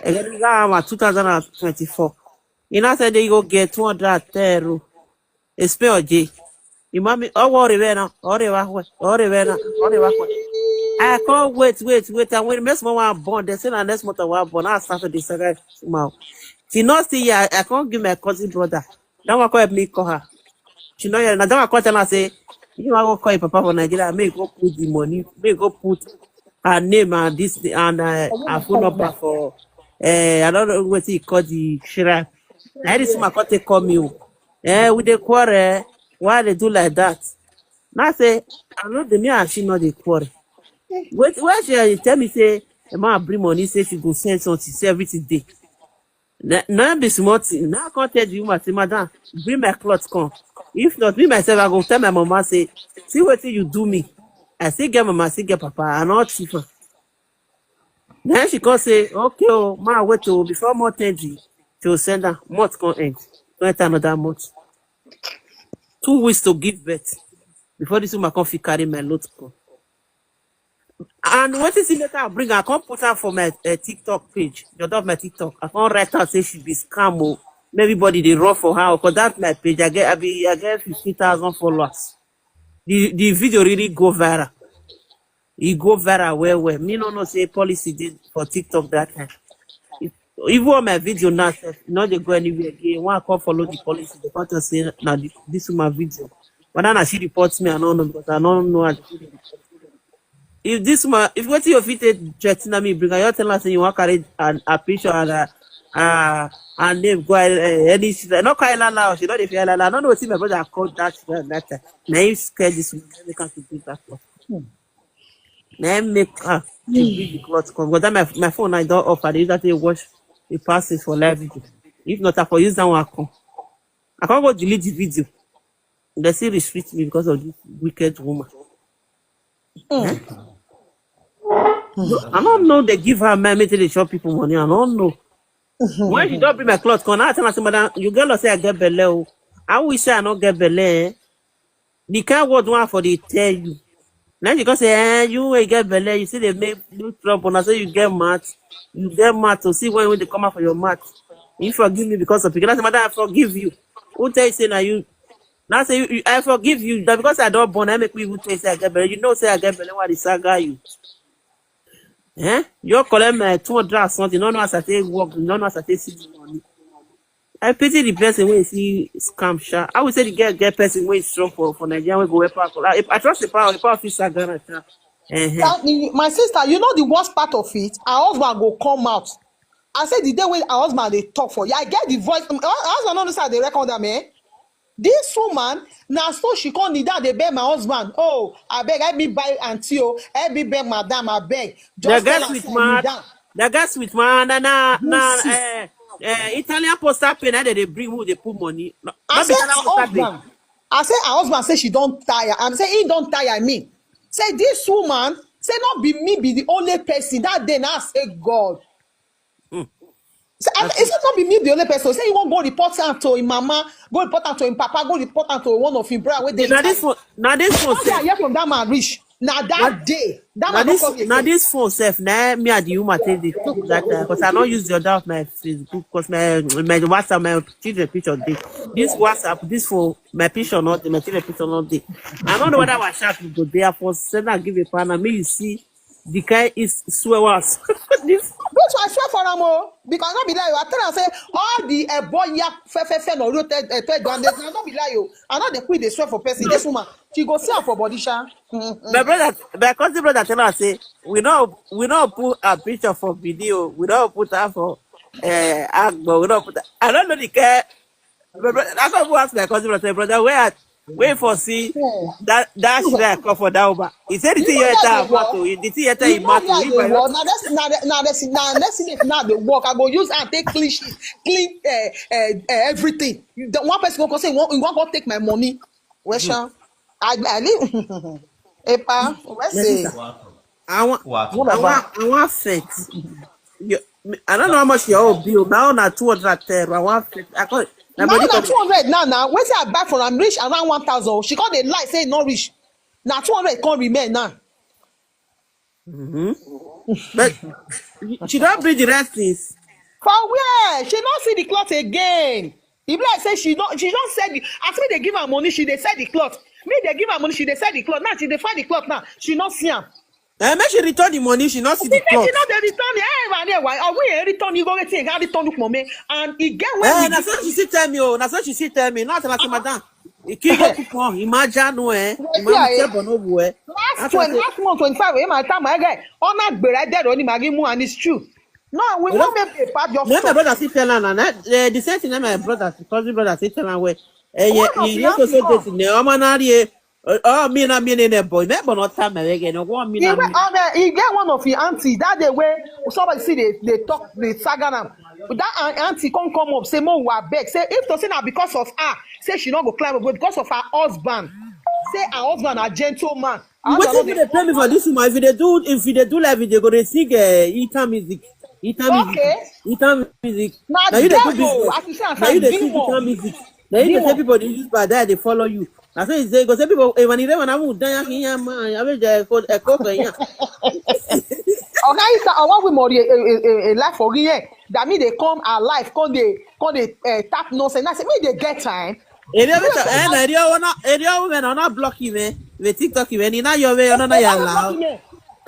Egeri ga ma two thousand and twenty-four. You know say they go get two hundred and ten ro. Espe oje. Imami owo ore we na, ore wa hwe, ore we na, ore wa hwe. I can't wait, wait, wait. And when next month I born, they say na next month I born. I start to decide now. Till not see here, I can't give my cousin brother. That one come help me call her. She know here. Now that one come tell her say, you want to call your papa for Nigeria, may go put the money, may go put her name and this and uh, her phone number for uh, I don't know what he call the shrine. Now this woman come take call me. Eh, we dey quarrel. Why they do like that? Now say, I know the me and she not dey quarrel. Wait, where she dey tell me say, the man bring money, say she go send something, say everything dey. Na, na be small thing. Now I come tell the woman, say, "Madam, bring my cloth come. If not, me myself, I go tell my mama, say, see wetin you do me. I still get mama, I still get papa, I no thief am." Then she come say, "Okay, oh, ma, wait, oh, before month end, she will send her. Month come end. Come enter another month. Two weeks to give birth before this woman come fit carry my load come." And wetin still make her bring her, come put her for my uh, TikTok page, the other of my TikTok. I come write her say she be scam, oh. Make everybody dey run for her, because that's my page. I get, I be, I get fifteen thousand followers. The, the video really go viral. E go viral well well. Me no know say policy dey for TikTok that time. If, even on my video now, sef, e no dey go anywhere again. When I come follow the policy, they come talk say na the, this woman video. Whether na she report me, I no know, because I no know how the video report. If this woman, if wetin you fit take threaten me, bring her, you tell her say you wan carry an, a picture and a, a, her name go, uh, any shit. I no carry lala, she no dey fear lala. I no know wetin my brother call that shit that time. Na him scare this woman, make her to do that one. Na him make her to bring the cloth come. Because that my, my phone, I don off. I dey use that thing wash the passage for live video. If not, I for use that one come. I can't go delete the video. They still restrict me because of this wicked woman. Eh? No, I don't know they give her money to dey chop people money. I don't know. When she don bring my cloth come, I tell her say, "Madam, you get luck say I get belle, oh. I wish say I no get belle, eh?" The kind word one for dey tell you. Now she come say, "Eh, you wey get belle, you still dey make new trouble. Na so you get mouth, you get mouth to see when, when they come out for your mouth. You forgive me because of pikin." I say, "Madam, I forgive you. Who tell you say na you?" Now say, "You, you, I forgive you. Na because I don born, I make me even tell you say I get belle. You know say I get belle, why they saga you?" Eh? You collect my two hundred and something. No, no, as I take work, no, no, as I take see the money. I pity the person wey see scam, sha. I would say the girl get person wey strong for, for Nigeria, wey go help her. I, I trust the power, the power fit saga na, sha. Eh, eh. That, my sister, you know the worst part of it? Her husband go come out. I say the day when her husband dey talk for, yeah, I get the voice. Um, her husband no know say I dey record am, eh? This woman, na so she come kneel down, dey beg my husband. "Oh, abeg, help me buy auntie, oh, help me beg madam, abeg." The girl sweet man. The girl sweet man. Na, na, na, eh, eh, Italian poster paint, na they dey bring who they put money. No, I no be say Italian her poster paint. husband. I say her husband say she don tire. I say he don tire me. Say this woman, say not be me be the only person that day. Now I say, "God." Say, I, he say not be me the only person. Say he wan go report am to him mama, go report am to him papa, go report am to one of him brother wey dey Now Italy. This one, now this one Once I sef, hear from that man reach, na that day, that now man no this, come now again. This phone sef, na me and the woman take dey talk that time, because I don't use the other of my Facebook, because my, my WhatsApp, my children picture dey. This WhatsApp, this phone, my picture not dey, my children picture not dey. I don't know whether WhatsApp will go there for send and give a partner. Me, you see, the guy is swear was this. Which I swear for am, oh, because I no be lie, I tell am say all the, eh, boy, ya, fe, fe, fe, no, you tell, eh, tell John, I no be lie, oh. I no dey quick dey swear for person. This woman, she go see am for body, sha. Mm, mm. My brother, my cousin brother tell us say we no, we no put a picture for video, we no put her for uh, Agbo, we no put her. I don't know the care. My brother, I come go ask my cousin brother, say, "Brother, where, where for see that, that shit that I come for that woman?" He said the You thing know you where tell they mouth work? to, the thing you tell You him know mouth to, where he they might work? not. Now that's, now that's, now that's, now that's it. Now they work. I go use and take clean shit, clean, uh, uh, uh, everything. The one person go say, "You wan, you wan go take my money?" Well, sha, I, I live. Epa, where My say? sister, I want, What? I want, I want faint. You, I don't know how much your own bill. My own na two hundred and ten. I want faint. I call my Now body na come. Two hundred now. Now wetin I buy for am reach around one thousand. She come dey lie say e no reach. Na two hundred come remain now. But she don't bring the rest things. For where? She no see the cloth again. E be like say she don, she don sell the, as me dey give her money, she dey sell the cloth. Me dey give her money, she dey sell the cloth. Now she dey find the cloth now. She no see am. Eh, make she return the money. She not see She the say she cloth. No dey return. Eh, why, why? Are we a return? You go wetin? How return look, mommy? And e get when Eh, we na give so she still tell me. Oh, na so she still tell me. Not like madam. Ikigo coupon. Imagine no eh. Well, Imagine yeah, say eh. Bono bu eh. Last twenty, last month twenty-five, eh, my time, I get. Ona gbera dero ni magi mu, and it's true. No, we You won't know, make a part just Then my stop. Brother still tell her na, na, eh, the same thing that my brother, cousin brother still tell her where. Eh, yeah, What of you the know so so house this ne. Omo na rie. Oh, me na me na boy. Me but not time again. No one me na Even me. um, uh, e get one of him aunty that day wey somebody see dey dey talk dey saga am. That an- aunty come come up say mo wa beg say if to say na because of her say she no go climb up but because of her husband say her husband na gentleman. Her husband no Wetin you dey dey pay me for this woman? If you dey do if you dey do live, you dey go dey sing uh, Ita music, Ita music, Okay. Ita music. Na Na you dey do devil, business. as you say, as Na you a dey sing demon. Ita music. Na you dey say Demon. People dey use bad eye dey follow you. Na so you say go say people even if they wanna move down here, man, I will just go echo for here. Oga Ita, I want we more a, a, a, a life for here. That mean they come alive, come they come they uh, tap nonsense. I say me they get time. Eri omi to eh na eri owo na eri owo me na na block you me. We TikTok you me ni na your way na na ya la. Even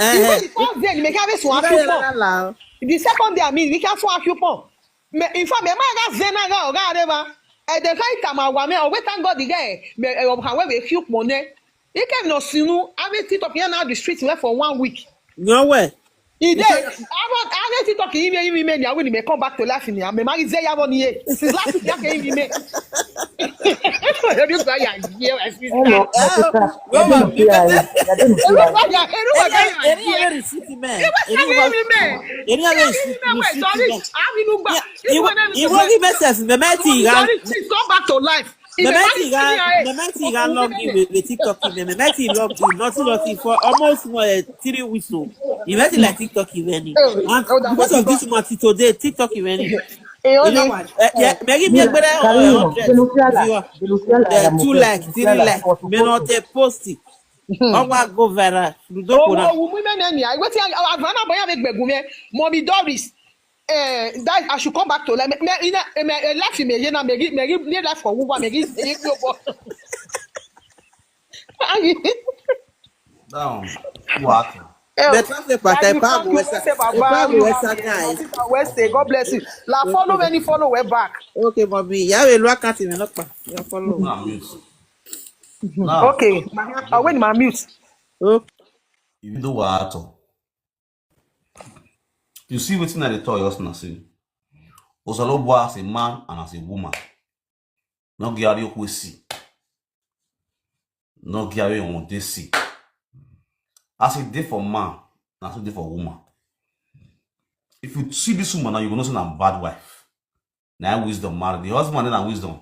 Eh the first day, make have a na swap ya coupon. la. The second day, I mean, we can swap coupon. Me, in fact, me man got zena ga oga areva. Eh, they can't come out me. Oh, we thank God the guy. Me, eh, of how we coupon eh. He came no sinu. I will sit up here now the street left for one week. No way. He did. I want I will sit up in me me me. I will me come back to life in here. Me man is there one year. Since last week, I came in me. This guy, yeah, yeah, Hello, my sister. Go I on. don't see I. I don't see I. Eri eri eri receipt me. Eri eri eri receipt me. Iwo iwo ki me self me me ti ga. Come back to life. Me me ti ga me me ti ga log in with, with TikTok me me me ti log in nothing nothing for almost more uh, three weeks so. You me ti like TikTok you any. And because of this month today TikTok you any. You know what? Uh, yeah, maybe me gbere Carry on. hundred Denunciala. viewer. Denunciala. Uh, two like, three like. Me not a post it. Ọmọ go viral. Ludo Oh, kura. oh, women any. I wait till Avana boy make begume. Mommy Doris. Eh, that I should come back to like me in a me a life me yena me me me life for who me me me go. Down. What? The traffic part I pam wesa. I pam wesa guys. West, God bless you. La follow any follow we back. Okay, mommy. Ya we look at me not pa. Ya follow. Now mute. Now, Okay, I win my mute. Okay. You do what? You see wetin I dey tell you now say Osalobo as a man and as a woman. No get you see. No get you on this see. As a day for man, na so dey for woman. If you see this woman now, you go know say na bad wife. Na wisdom marry. The husband na wisdom.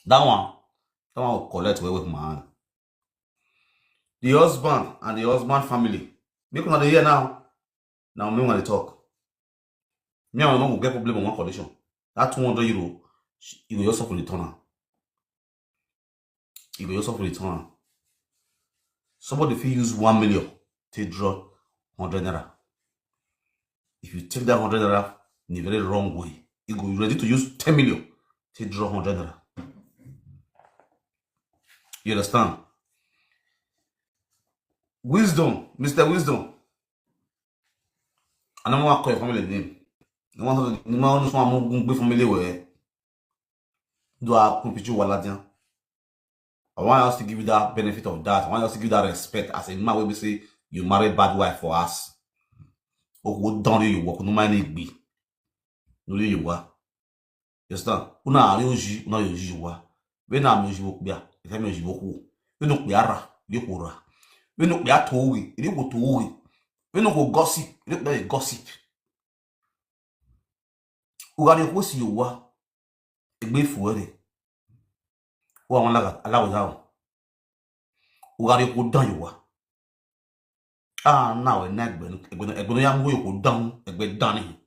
That one, that one will collect well with my hand. The husband and the husband family. Make una dey hear now. Now me when they talk. Me and my mom will get problem on one condition. That two hundred euro, she- you go just suffer return am. You go just suffer return am. Somebody fit use one million take draw hundred naira. If you take that hundred naira in a very wrong way, you go ready to use ten million take draw hundred naira. You understand? Wisdom, Mister Wisdom. I don't want to call your family name. I want to know someone who family where do I put you waladian. I want us to give you that benefit of that. I want us to give you that respect as a man wey be say you marry bad wife for us. Okwu don you work no mind be. No you wa. You understand? Una are oji, una oji wa. We na mi oji wo kpia, ife mi oji wo ku. We no kpia ra, we ko ra. We no kpia to we, we ko to we. We no go gossip, we no kpia gossip. Ugari ko si yo wa. Egbe fu ere. Wa wan laga, alawo da o. Ugari ko dan yo wa. Ah, now e na egbe, egbe, egbe no ya mu yo ko dan, egbe dan ni.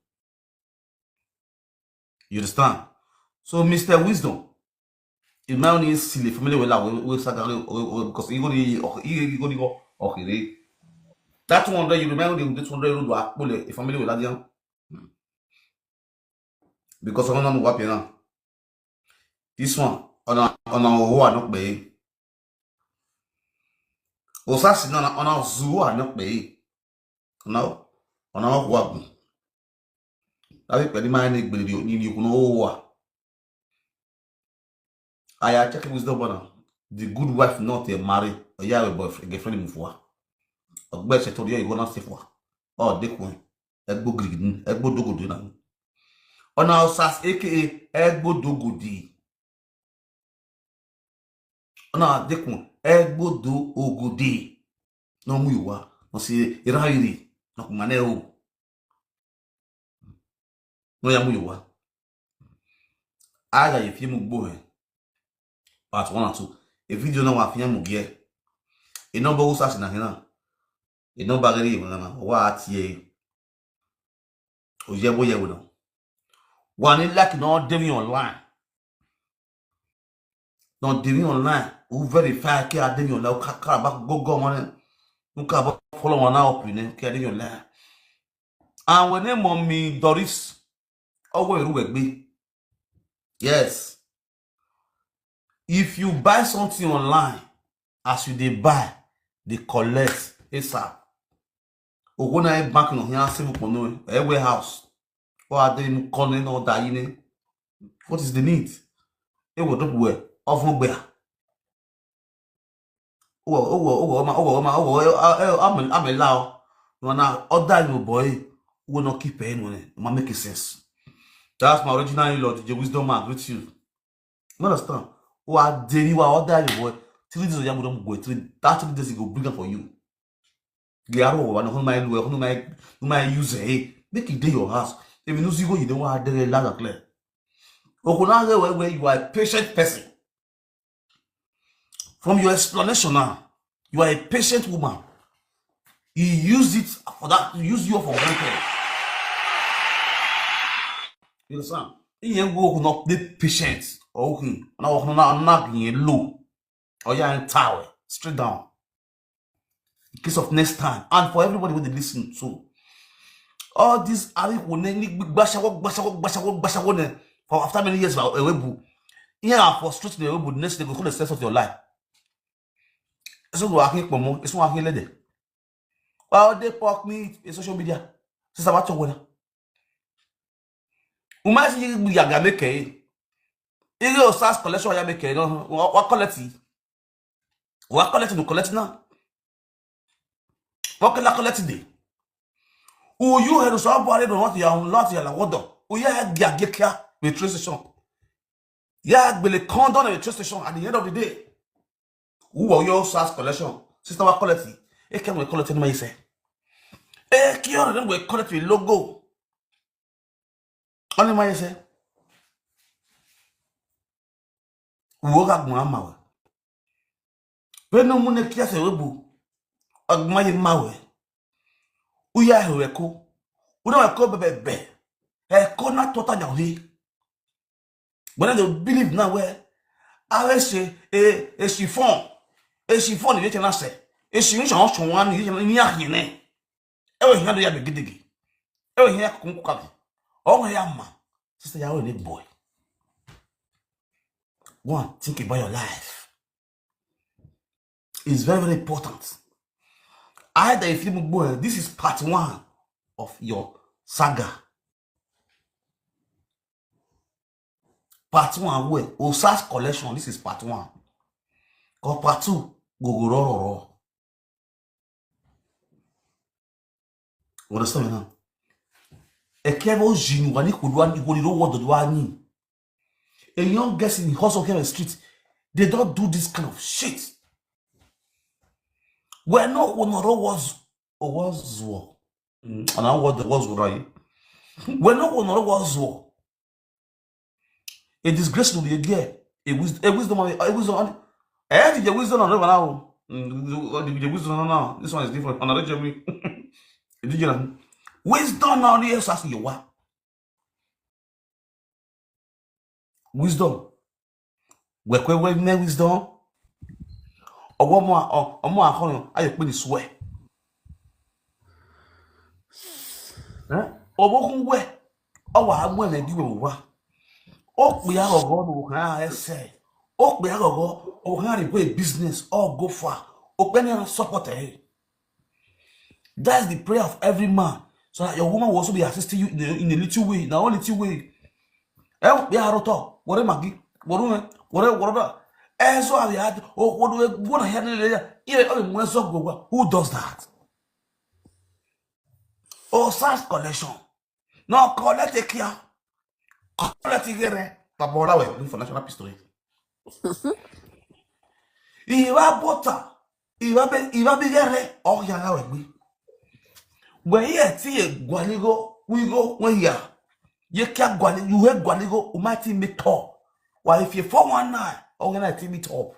You understand? So, Mister Wisdom, if my only silly family will have, we sagari, because you go to, you go to, okay, that two hundred euro, my only two hundred euro do akpole, if family will have them. Because I don't know what you know. This one, on a, on a, who are not paying. Osasi na, na, na, zu are not paying. No, on a, who are. Abi pẹ̀lú máa ní gbèrè ní ní ìkùnà owó wa. Aya check wisdom bana. The good wife not a marry. Oya we boyfriend girlfriend mu fwa. Ogbe se tori e go na se fwa. Oh, de kun. Egbo grigin, egbo dogodi na. Ona osas A K A egbo dogodi. Ona de kun. Egbodo Ogode. No mu yuwa. No si irayiri. No kumane o. No ya mu yuwa. Aga ye fi mu gbo he. Part one and two. E video na wa fi mu ge. E no bo sa si na hina. E no ba gari mu na wa ati e. O ye bo ye wo no. Wa ni like no dey online. No dey online. U verify ke a dey online. U ka ka ba go go mo ne. U ka ba follow mo na up ne ke a dey online. And when name Mommy Doris. Owo eru we gbe. Yes. If you buy something online, as you dey buy, dey collect ASAP. Ogo na e bank no here, save up no e warehouse. Or a dey mu kone no da yi ne. What is the need? E wo do we ofun gbe. Owo owo owo ma owo ma owo. I'm a, I'm a lao. No na other you boy. We no keep any money. Ma make sense. That's my original in-law, D J Wisdom man, greet you. You understand? Wa dey wa other you boy. Three days oya go don go three. That three days he go bring am for you. Ge aro wa no my lu no my no my use eh. Make it dey your house. If you no see go you dey wa dey loud and clear. Okuna where where you are a patient person. From your explanation now, you are a patient woman. He used it for that, he used you for granted. You understand? He ain't go not be patient. Okay. Now, now, now, low. Or you are in tower. Straight down. In case of next time. And for everybody who they listen to. All these Ari Wone, gbashawo, gbashawo, gbashawo, gbashawo, ne. For after many years, Ewebu. Here are frustrated Ewebu, next they go call the sense of your life. Eso go akin pomo, eso akin lede. Wa o dey pork meat in social media. Sister wa chogwena. Uma si yi ya ga make. Iri o sas collection ya make no. Wa collect. Wa collect no collect na. Wa kala collect dey. U you head so abare no what ya not ya la wodo. U ya ya ya kia metro station. Ya gbele condom metro station at the end of the day. Who will your sas collection? Sister wa collect. E ke mo collect ni ma ise. E ki o dem go collect logo. Oni ma ise. Uwo ga gbon ama we. Pe no mu ne kia se we bu. Agma ye ma we. U ya he we ko. U na we ko bebebe. E ko na tota nya he. But I don't believe now where I will say a a chiffon. A chiffon is written as a chiffon. One is in your hand. E we hia do ya be gidigi. E we hia kun ku kabi. O ya ma. Sister ya we boy. One, think about your life. It's very, very important. Either if you boy, this is part one of your saga. Part one, where Osas collection, this is part one. Or part two, go go ro ro ro. Understand me now? Ekevo jinu wani kudwani igoli ro wodo dwani. A young girls in the house of the street, they don't do this kind of shit. We're not one of was or was war. And I was the was right. We're not one of was war. A disgrace to the girl. A wisdom, a wisdom, a wisdom. I had the wisdom on now. The wisdom now. This one is different. Another Jeremy. Wisdom now, yes, as you what? Wisdom. Wekwe we me wisdom. Owo mo omo akon ayo pe ni swear. Eh? Owo kun we. Owa agbo le di we wa. O pe agogo no kan ese. O pe agogo o kan ri pe business all go far. O pe ni support e. That's the prayer of every man. So that your woman will also be assisting you in a, in a little way, in a little way. Eh, be a roto, what am I? What am I? What am I? Eh, so I had, oh, what do I want to hear? Who does that? Oh, Sars collection. No, collect a care. Collect a care. Tabola we, look for national pistol. Iwa bota. Iwa be iwa be yere. Oh ya na we gbe. We here ti e gwaligo. We go we ya. Ye kya gwali you he gwaligo. Umati me top. Wa if you four one nine. Oh ya na ti me top.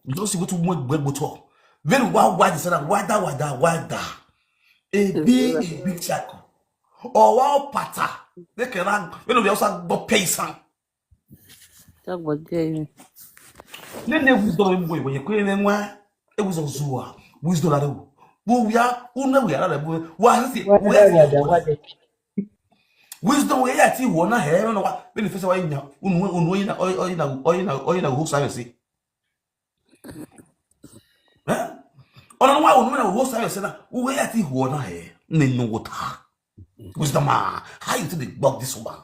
You don't see what we we go top. Very wa wa this na wada wada wada. A big a big chako. Or wa pata. They can run. You know they also go pay some. Talk about gay. Nene wisdom mwe mwe kwe ne mwa. E wisdom zuwa. Wisdom la do. Bu ya unu we ala bu. Wa si we si. Wisdom we ya ti wo na he no wa. Be ni fesa wa nya. Unu unu ina ina ina ina ina ho sa si. Eh? Ona wa unu na ho sa si na. We ya ti wo na he. Ne no wo ta. Wisdom ah. How you take the block this woman?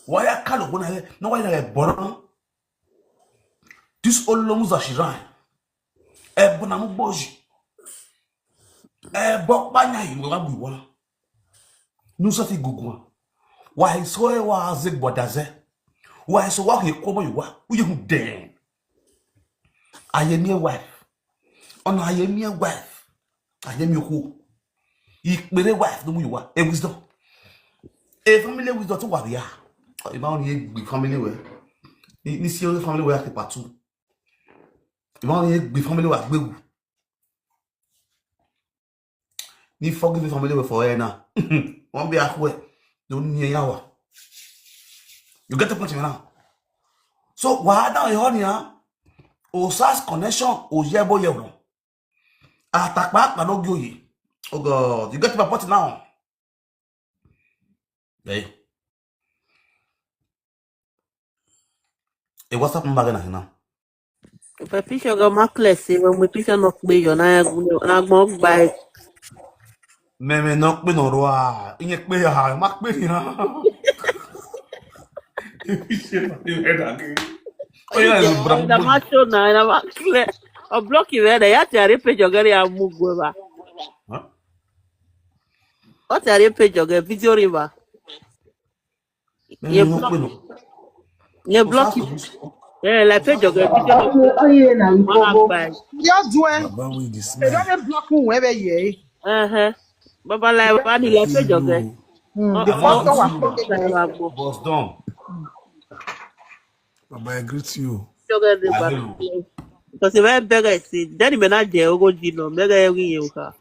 Why I call you na he? No why na he born? This old lomus that she ran. E bona mu boji. E bo pa nya yi wa bu wa. Nu sa ti gugu. Wa so e wa ze gbodaze. Wa so wa ke ko bo wa. U ye hu den. Aye mi wife. Ona aye mi wife. Aye mi ku. Ikpere wife no mu wa. E wisdom. E family wisdom to wa ya. E ba on ye gbe family we. Ni ni si o family we ake part two. E ba on ye gbe family wa gbe wu. Ni forgive family we for here now. Won be akwe. Don't near yawa. You get the point now. So wa da yo ni a. O sas connection o ye bo ye wo. Atapa pa no gi oye. Oh God, you get my point now. Hey. A WhatsApp number gana hina. If a picture go markless, when we picture not be your na na go by. Meme no pe no roa. Inye pe ha, ma pe ni ha. Ibi se no te ve da ke. Oya ni Na bra. Macho na na markless. O block you there. Ya ti are picture gari amugo ba. Huh? O ti are picture gari video river. Meme no pe no. Ye block you. Yeah, like picture gari video. One by. Yo, do it. Baba with this They man. don't block me wherever you. Uh-huh. Baba like one like picture gari. Hmm, Oh, the oh, first one. oh, oh, oh, oh. Boss Don. Baba, I greet you. Picture gari dey back. Because if I beg I say, then me na je ogo jino, beg I wi yo ka.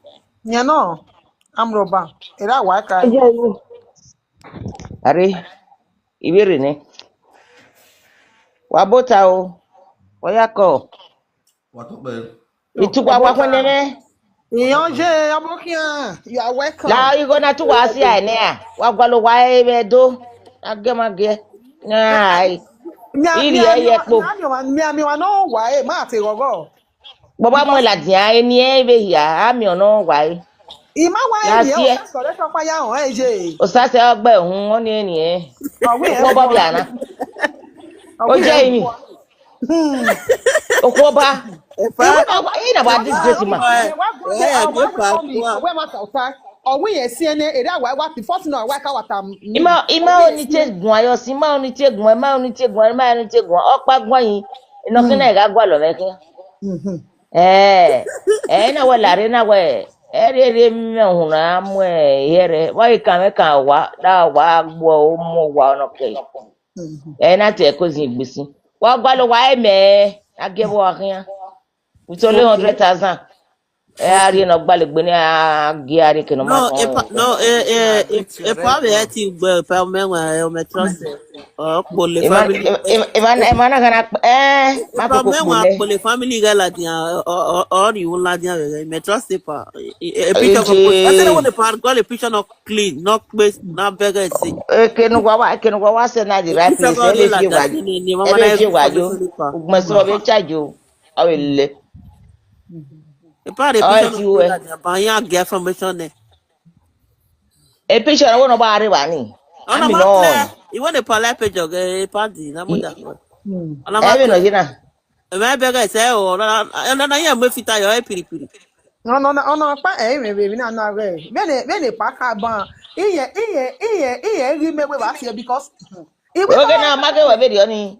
You know, I'm rubber. Is that why I Are ìbéèrè ni. Wà bó ta o. Wọ́n yà kọ́. What up, man? Ìtukọ̀ àpapọ̀ nẹ́nẹ́. Iyanje Abokian, you are welcome. La igo na tu wa si ai ne a. Wa gwa lo wa e be do. Age ma ge. Ai. Mi a- Iri mi a- e ye po. mi a- mi a- mi a no wa e ma te gogo. Baba mo la dia e ni e be ya. A mi ono wa e. Ima wa Ya e ni si o e. Sọ̀rọ̀ sọ pa ya hàn ẹ ṣe. O sa se ogbe hun o ni e ni e. Ọ̀wé ẹ̀ Ko bo bi ana. O je ni. O ko ba. Ina ba disgrace ma. Ọ̀wé ẹ̀ máa sọ̀tà. Ọ̀wé ẹ̀ máa sọ̀tà. Ọ̀wé yẹn sí ẹni èrè àwa ẹ̀ wá ti fọ́ọ̀tì náà àwa ẹ̀ ká wà tà. Ima ima oni te gun ayo si ima oni te gun ima oni te gun ima oni te gun opa gun yin. Ino kina e ga gwa lo me kin. Eh, eh, na we la re na we. E re re mi me hun na mu e here. Wa i kan me kan wa da wa gbo o mo wa ono ke. E na te ko zin gbisi. Wa gwa lo wa e me. A ge bo wa kian. With only hundred thousand. E a re no gba le gbe ni a ge a re ke no ma. No, e pa, no, e e e e pa be e ti gbe pa me wa e o me trust. O po le Ima family. ima ima na kana eh ma Pa ko me ko wa le. Po le family ga la dia o o o ri un la dia we me trust e pa. E e picture ko. Eje. I say what the part go le picture no clean, no place na beg I say. E ke no wa wa ke no wa wa se na the right place. E le fi wa jo. E le fi wa jo. Ugma so be cha jo. Awe le. E pa the Oh, picture if you no were- clean la dia ba ya get information ne. E picture wo no ba re wa ni. Ona Ami ma no. Clear. Iwo ne pa le picture ge pa di na mo da. Ona ma E be no Clear. jina. E ma beg I say o na na na ya me fita yo e piri piri. No no no no pa eh me baby na na re. Bene bene pa ka ban. Iye iye iye iye ri me we ba se because. Iwe Oge na ma ge we be di oni.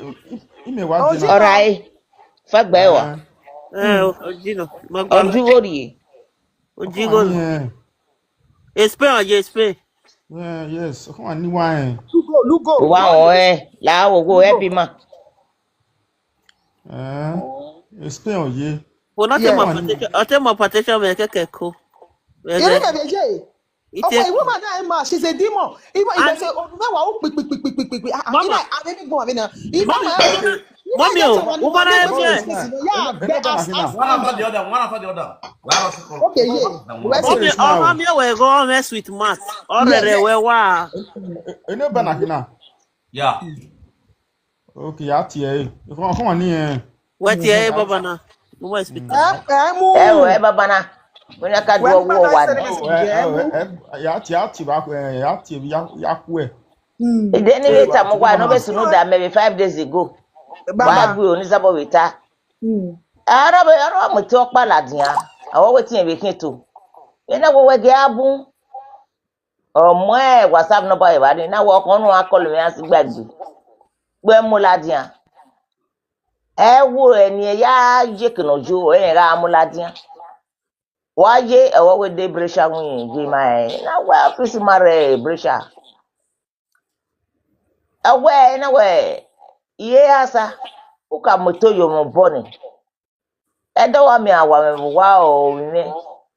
ime wa Oji- jina. Ọ̀rọ̀ ayé. Fẹ́gbẹ́ wà. Eh, Eh, Ojino. Mo gbọ́. Ọdún lórí yìí. Ojigo. Eh, Spain, oje Spain. eh, yes. Come on, ni wa eh. Lugo, Lugo. Wà ọ̀ ẹ́ làwọn owó ẹ̀ bí mà. Eh, Spain oye. Kò náà tẹ́ Yeah. mọ̀ partition, ọtẹ́ mọ̀ partition mẹ́ kẹ́kẹ́ kó. Yẹ́nì kẹ̀kẹ́ yé. Ọkọ Ìtẹ́ ìwé màá náà ẹ̀ máa ṣe ṣe dímọ̀. Ìwé ìgbà And- ṣe ọdún mẹ́wàá ó pè pè pè pè pè pè. Ah, Mama. Ìmọ̀ àbí ní gbọ́n àbí náà. Ìmọ̀ Mami, àbí Mami o, woman na Yeah, ẹgbẹ́. gbẹ as as. One after the other, one after the other. Why not call? Okay, yeah. Where's Mami, it? ọmọ mi ẹwẹ̀ gan ọmọ sweet mouth. Ọ̀rẹ́ rẹ̀ wẹ̀ wá. Ene ba na hina. Yeah. Okay, ya tie. Come on, come on ni eh. Wẹ̀ tiẹ̀ ẹ bàbá náà. Mo wẹ̀ speak. Ẹ ẹ mú. Ẹ wọ ẹ bàbá náà. Mo ní ká dúró Wẹ́n wọ wà bá ní. sẹ́ni Oh, eh, eh, eh, ya tie, ya tie ba ko, eh, ya tie ya ya ku eh. Mm. Ìdí ni mi ta mo wà ní ọbẹ̀ sunu dà mẹ́rin five days ago. Wà á Bàbá. gbé onísàbọ̀ wẹ̀ ta. Mm. Ara bẹ ara mo ti ọkpa la dia. Awo wetin e be kin to. Ina wo we ge abun. Ọmọ ẹ WhatsApp number ẹ bá ní náà wọ ọkàn nù akọlù mi á sí gbàgbé. Gbé mú la dia. Ẹ wo ẹni ẹ yá yé kìnà ju ẹ yẹn rà mú la dia. Wá yé ẹwọ́ wé dé Brescia wọ́n yẹn yé máa ẹ̀ náà wẹ́ ọ́fíìsì máa rẹ̀ Brescia. Ẹwẹ́ ẹ̀ náà wẹ́ iye asa wúkà mọ́tò yòó mọ́ bọ́ ni. Edo wa mi awa mi wa o mi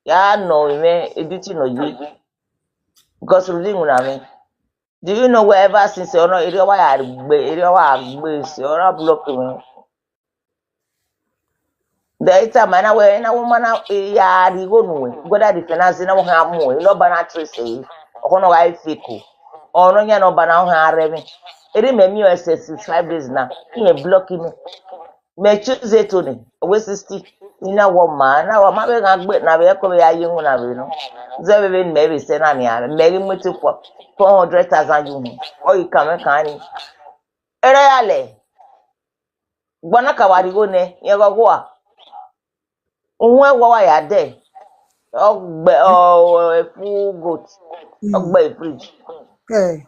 ya no mi edit no yi. Because reading una mi. Do you know wherever since you know area wa ya gbe area wa gbe si ora block mi. The ita mana we na wo mana ya ri go nu we. Go da di finance na wo ha mu we. No bana trace e. Okono wa ifiko. Ono nya no bana ha re mi. Eri me mi o ss five days na. Ni block mi. Me choose to ni. We sixty. Ni na wo ma na wo ma be ga gbe na be ko be ayi ngu na be no. Ze be be me be se na ni are. Me ri mu ti four hundred thousand you. O yi ka me ka ni. Ere ya le. Gbona ka wa ri go ne. Ye go go a. Nwe wo wa ya de. Ogbe o full goat. Ogbe fridge. Eh.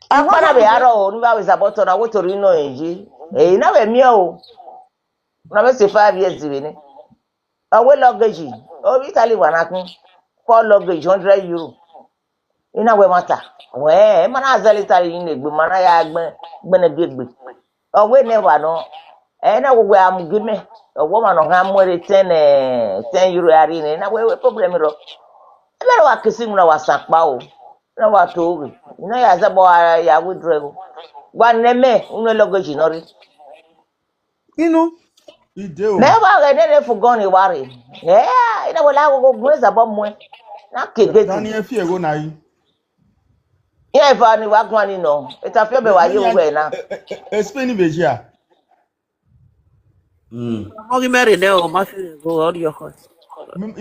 Akpana be aro o ni ba we zaboto na wo tori no eji. E na we mi o. Na be se five years we ni. Awe luggage. O bi tali wa na kun. Four luggage hundred euro. Ina we mata. We mana azali tali ni gbe mana ya gbe gbe ne bi gbe. Owe ne wa no. E na wo we am gime. Owo ma no ha mo re ten eh, ten euro ari ne. Na we we problem ro. E be wa kisi na wa sakpa o. Na wa to we. Na ya za bo ya withdraw. Wa ne me, una luggage no ri. Inu. Ide o. Me wa re ne ne fu goni wari. Eh, ina wala wo gwe za bo mwe. Na kege. Dani e fi ego na yi. Ye fa ni wa gwa ni no. Eta fi be wa ye we na. Explain ni beji a. Mm. Ọmọ mi mẹ́rin náà ọmọ fi rẹ̀ go all your heart.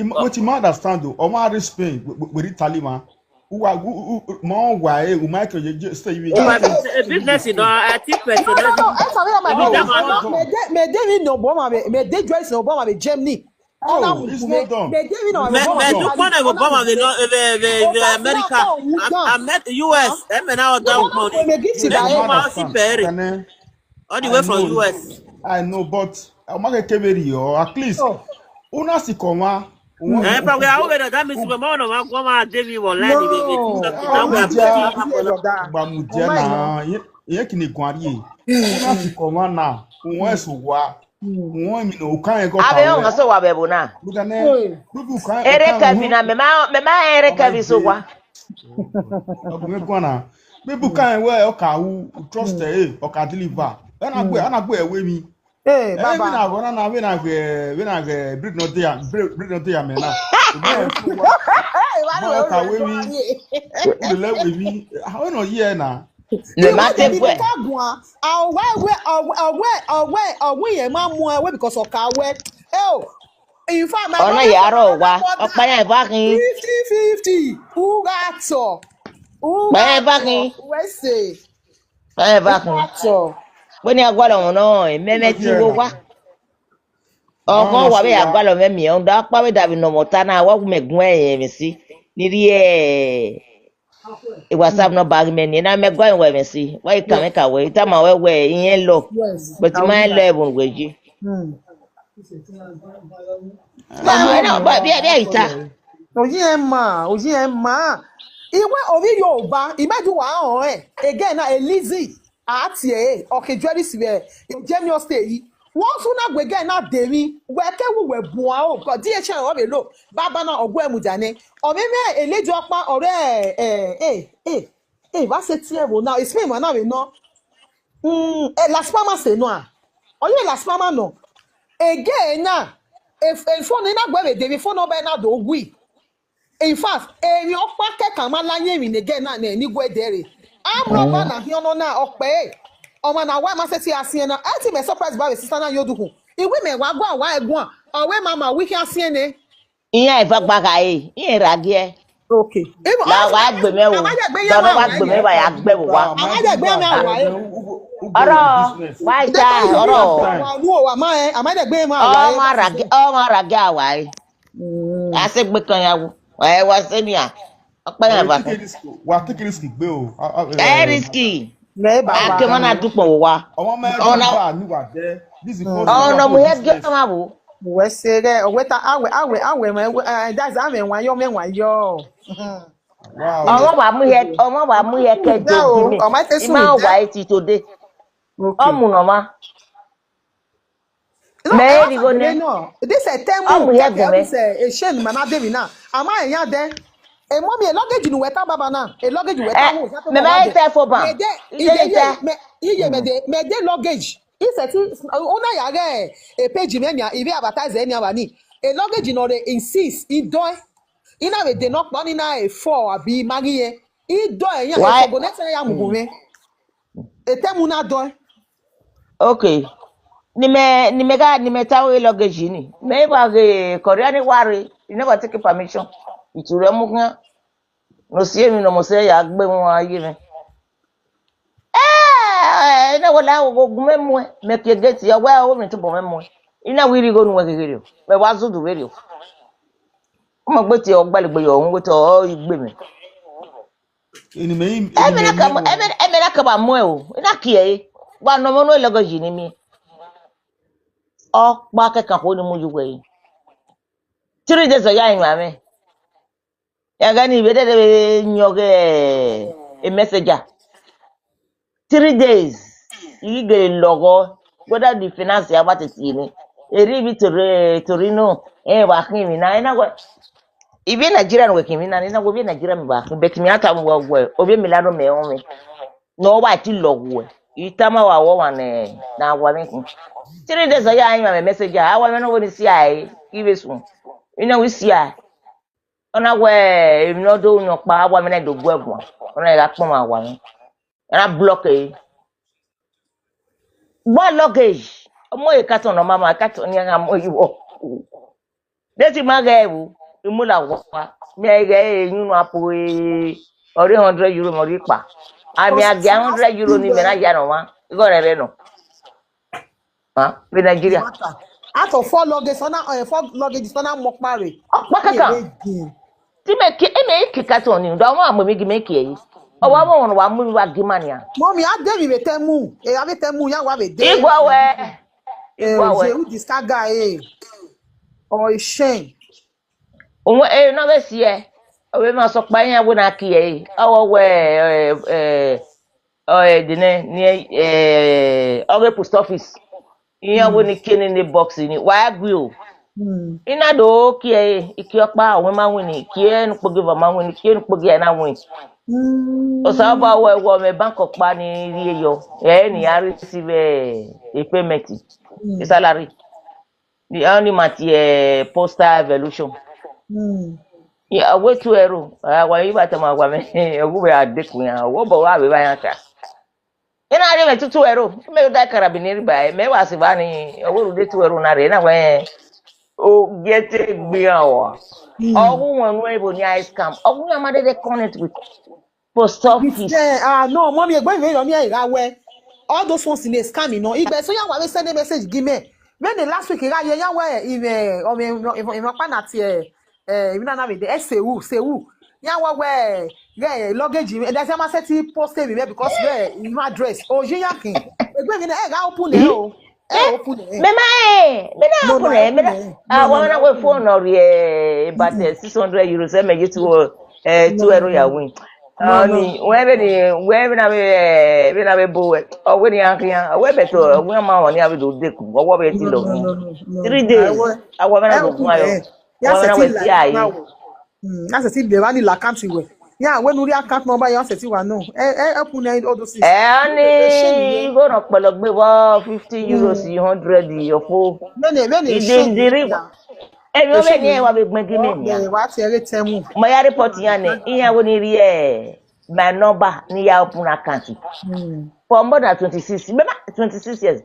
Mo ti ma understand o. Omo are Spain, we Italy ma. Uwa mo wa e, u Michael je stay we. Ìgbà tí business iná àti pẹ̀sẹ̀ No, no, náà. no. Ẹ sọ fún yàrá Ibi mi. tá a máa ń Me dey me dey mi no bọ ma me me dey Joyce no bọ ma me Germany. Oh, it's not done. Me dey mi no Mẹ- mẹ̀ẹ́dúpọ́n náà ìwọ bọ́ màmí lọ ẹ- ẹ- ẹ- ẹ- America. I- I met U S. Ẹ mẹ̀ náà ọ̀dà ọ̀gbọ́n ni. Me give to Ẹ kò buy. máa sí bẹ̀rẹ̀. All the way from U S. I know, but I'm not a Keberi or at least. Oh. Una si koma. Ẹ pàgẹ́ àwọn ọ̀gbẹ́dà dá mi sí pé mọ́wọ́n náà máa gbọ́ máa dé mi wọ̀ lẹ́nu bèbè. Gbamudia na ye kini gwari. Una si koma na. Unwe so wa. Unwe mi no kan e ko. Abe on so wa be bona. Buda ne. Bubu kan. Ere ka bi na me ma me ma ere ka bi so wa. Ogun e kwana. Bubu kan we o ka u trust e o ka deliver. Ana gbe ana gbe ewe mi. Hey, Eh, we Baba. na gonna na we na ge we na ge break no dey am, break break no dey am na. We na Hey, why Baba do ka we we do we it? we le we we. How no here na? Le Iwe mate de mi gwe. ka gwa. Awe we awe awe awe awe ye ma mu awe because of ka we. Oh, in fact, my Ona brother ya from ro another wa. mother. Okpanya evakin. Fifty fifty. Who got so? Who Kpanya got so? evakin. We say. Kpanya Who evakin. got so? Boni agwalo mo no, meme ti wo wa. Mama Ogo wa be Sula. agwalo me mi, onda pa we dabi no mota na wa me gun e mi si. Ni ri e. E WhatsApp no bag me ni na me gun we mi si. Wa ika me ka we, ita ma we we yen lo. Yes. But I will my do that. Level we ji. Hmm. Mama, no, but be be ita. Oyin ẹ mà, oyin ẹ mà. Ìwé orí Yorùbá, ìmẹ́jú wà á hàn ẹ̀. Again, na Elizi, àti ẹ̀, ọ̀kẹ́ Jẹ́rìsì rẹ̀, ìjẹ́mi ọ̀sẹ̀ yìí. Wọ́n tún náà gbẹ̀gẹ́ náà dèrí. Wẹ̀ kẹ́wù wẹ̀ bùn á o, kọ̀ díẹ̀ ṣe ọ̀rọ̀ rẹ̀ lò. Bàbá náà ọ̀gbọ́n ẹ̀ mú jà ní. Ọ̀mí mẹ́ èlejò ọpá ọ̀rẹ́ ẹ̀ ẹ̀ ẹ̀ ẹ̀ ẹ̀ wá ṣe tí ẹ̀ wò náà. Ìsìn ìmọ̀ náà rè náà. Mm, ẹ̀ làsípámà ṣe náà. Ọ̀yẹ́ làsípámà náà. Again náà. Èfọ́nù iná gbẹ̀rẹ̀ dèrí fọ́nù ọba ẹ̀ náà dò wí. In fact, èmi ọpá kẹkà máa láyé mi nìgẹ náà ní ẹni gbọ ẹdẹ rẹ. Amúrọ̀bá náà fi ọ̀nà náà ọ̀pẹ́ ẹ̀. Ọmọ náà wá máa ṣe tí a sí ẹ náà. Ẹ ti mẹ surprise bá rẹ sísá náà yóò dùkùn. Ìwé mẹ wá gbọ́ àwa ẹ̀gbọ́n. Ọ̀wé máa máa wí kí a sí ẹ ní. Iyan ifa gbaga e, iyan ragi e. Okay. Even La wa gbe me wo. Àmàjẹ̀gbé yẹn Dono máa wa wá gbe me ẹ̀. wa ya gbe wo wa. Àmàjẹ̀gbé yẹn máa wá ẹ̀. Oro, wa ita, oro. Àwọn àlú òwà máa ẹ̀. Àmàjẹ̀gbé yẹn máa wá ẹ̀. Ọmọ ragi, ọmọ ragi awa e. Ase gbe kan ya wo. E wa se ni a. Ọpẹ́ yẹn bá fún. Wa take risk gbé o. Ẹ risk. Mẹ bàbá. Ake mana dupọ wo wa. Ọmọ mẹ Ọ̀nà ọdún bá ní wà dẹ. This is the first ọ̀nà time mo for yẹ this gé place. Ọmọ wo. Wẹ́ ṣe rẹ̀ ọ̀wẹ́ ta àwẹ̀ àwẹ̀ àwẹ̀ mẹ́ that's àwẹ̀ wọn yọ mẹ́ wọn yọ. Wow. Ọmọ wa mu yẹ, ọmọ wa mu yẹ kẹ Ǹjẹ́ o, jẹ mi. ọmọ ẹ fẹ́ sùn Ima mi jẹ́. Wa eti today. Okay. Ọmọ nọ ma. No, Mẹ ẹ ẹ wá rí wo fàgbélé ni. Náà. This is tẹ́mù Ọmọ yẹ kẹ́kẹ́ gùn ó mẹ. ti sẹ̀ ẹ̀ ṣé ni màmá dé mi náà. Àmọ́ ẹ̀yà dẹ́. Èmọ́ mi ẹ̀ luggage nù wẹ̀ tá bàbá náà. Ẹ̀ luggage wẹ̀ tá Ẹ wò. mẹ ma ẹ tẹ fo ban. Mẹ̀dẹ́ Iye iye ita. mẹ iye mẹ̀dẹ́ mẹ̀dẹ́ luggage. Ìṣẹ̀ tí ó náà yàrá ẹ̀ ẹ̀ page mẹ́ni ìwé advertise ẹ̀ ní àwà ní. Ẹ̀ luggage nà rẹ̀ in six ìdọ́ ẹ̀. Iná rẹ̀ dènà pọ̀ nínú ẹ̀ four àbí mari yẹn. Ìdọ́ ẹ̀ yẹn Why? Ìṣògo nẹ́tẹ̀ yà mùgùn rẹ̀. Ètẹ́mu náà dọ́ ẹ̀. Okay. Ni me ni me ga ni me tawe luggage ni. Me ba ge Korea ni wari. You never take permission. Iture mu kan. No sie mi no mo se ya gbe mu aye mi. Eh, na wala wo gu me mu. Me ke gate ya wa o mi to bo me mu. Ina wiri go nu we gere o. Me wa zu du wiri o. Mo gbe ti o gba le gbe yo, mo to o gbe mi. Ini me ini Eme na me ka mo. eme eme na ka ba mu e o. Ina ki e. Wa no mo no luggage ni mi. O pa ke kan ko ni mu ju we. Three days ya yin wa me. Ya ga ni be de de nyoge e messenger. Three days. Igi gele logo. Whether the finance ya bate ti ni. Eri bi Tori Torino. E wa kin mi na ina go. Ibi Nigeria no kin mi na ina go bi Nigeria mi ba kin bet mi ata mo go. Obi mi la do me o mi. No wa ti logo e. Itama wa wo wa ne na wa mi kin. Three days ya yin me messenger. Awa me no go ni si ai. Ibe sun. Ina wi si ai. Ona we emi no do no pa awa me na do gwe gwa. Ona ya pon ma wa mi. Ona block e. Gba luggage. Ọmọ e carton no mama carton ni a mo iwo. De ti ma ge wu. Imu la wa. Mi e ge e yun no apo e. Ori hundred euro mo ri pa. Ami a ge hundred euro ni me na ya no wa. Igo re re no. Ha? Be Nigeria. Out of four luggage, sona uh, four luggage, sona mokpare. Ọpọ kankan. Ti me ke e me ke carton ni. Do àwọn àmọ́ mi gi me ke yi. O wa mo wa mu wa gi mania. Mommy, I dey with temu. E have temu ya wa be dey. Igwa we. Eh, Igwa oje we. Who this car guy eh? Oh, shame. Òun ẹ náà bẹ sí ẹ. Òwe máa sọ pé ẹyìn àwọn náà kì í ẹ. Ọwọ́ wẹ ẹ ẹ ẹ dìní ní ẹ ọ̀rẹ́ post office. Ìyẹn wo ni kí ni ní box ni wàá gbé o. Hmm. Iná dò ó kí ẹ ìkí ọpá òun máa ń wìn ní kí ẹ ń pogé bọ̀ máa ń wìn ní kí ẹ ń pogé ẹ náà wìn. Mm. Osa ba we wo me bank okpa ni ri yo. Eh, ni a receive, eh, a payment. A salary. The only mat, eh, postal evolution. Mm. Yeah, we two euro. Ah, wa yi ba ta ma wa me. Ogu be a de ku ya. Wo bo wa be ba ya ka. Ina re me two two euro. Me da karabineri ba. Me wa si ba ni. Ogu de two euro na re na we. O get a gbe awa. Mm. Ogu won we bo ni I scam. Ogu ya ma de connect with post office. Yeah, ah, no, mommy, egbe mi lo ni e ra we. All those ones in a scam, you know. Igbe so ya wa we send a message give me. When the last week, ya ya we in, eh, o me, o me pa na ti, eh, eh, mi na na we de, eh, sewu, sewu. Ya wa we, yeah, luggage mi. That's my set post me because we in my dress. O je ya kin. Egbe mi na e ga open e o. Eh, open it. Me ma, eh, me na open it. Me na, ah, wa na we phone or, eh, but, eh, six hundred euros, eh, me get to, eh, two euro ya win. Ani, we be ni, we be na be, eh, be na be bo we. O we ni an kiyan, we be to, we ma won ni abi do de ku, o wo be ti lo. Three days. Awa me na do kun ayo. Wa na we ti aye. Mm, that's a thing they run in la country way. Yeah, when we account number, you have to see one no. Eh, eh, open all those things. Eh, ani go no polo gbe wo fifty euros, hundred yo fo. Many, many. Ide ndiri. Eh, mi o be ni wa be gbegi me ni. They wa ti ere temu. Mo ya report yan ni. Iya wo ni ri e. My number ni ya open account. Mm. For more than twenty-six, remember twenty-six years.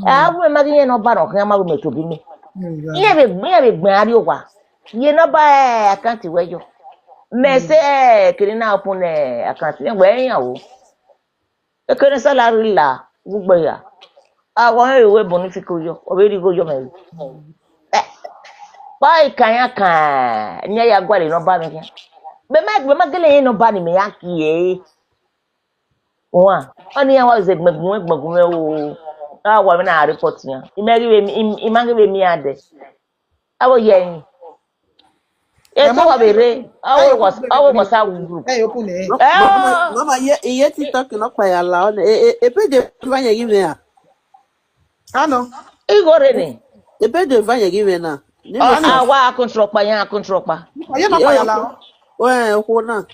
Ah, we ma ri number no kan ma we me to bi me. Iya be, iya be gbe ari o wa. Ye number, eh, account we yo. Me se, eh, kini na open, eh, account. Ye we yan o. E kini salary la, gbogbo ya. Awon ewe bonifico yo, o be ri go yo me. Eh, ba i kan ya kan, ni ya gwa le number mi kan. Be ma, be ma gele number ni me ya ki e. Wa, oni ya wa ze gbegbe, gbegbe o. Awa me na report yan. I me ri we mi, i ma ri we mi ade. Awo yen. E to wa bere. Awo was, awo was a group. Eh, open it. Eh, mama, ye, ye TikTok no pa ya la. E, e, e page va ye give me a. Ano. I go re ni. E page va ye give me na. Ni mo sa. Awa control pa, ya control pa. Ye no pa ya la. We, ko na.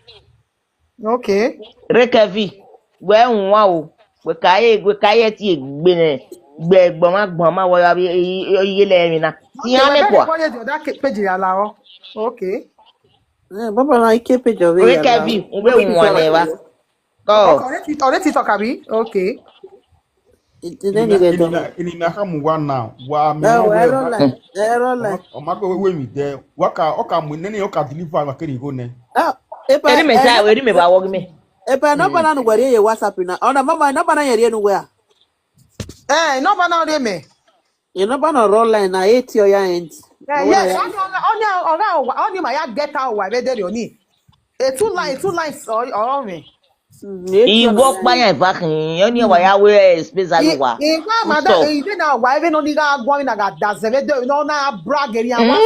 Okay. Rekevi, we nwa o. We ka ye, we ka ye ti gbe ne. Gbe gbon ma gbon ma wo ya bi ye le mi na. Ti ya me kwa. Ko ye do that page ya la o. Okay. Eh, baba na ike page o we ya la. Rekevi, we nwa ne wa. Ko. Already, already talk abi. Okay. Ntine ni gede. Ini na, ini na ka mu wa na. Wa mi. Eh, wa we ro la. Eh, ro la. O ma ko we mi de. Wa ka, o ka mu nene o ka deliver wa kiri go ne. Ah, e pa. Eri me sa, eri me ba wo me. E pa no bana no gwari ye WhatsApp na. Ona mama no bana ye ri enu we a. Eh, no bana ri me. Ye no bana ro line na eight yo ya end. Eh, yes, oni, oni, oni ma ya get out wa be de oni. E two line, two lines or, or me. Iwo pa yan fa kin, oni wa ya we space ayo wa. Iwa ma da e de na wa even oni ga gwa na ga da ze be de no na brag eri an wa.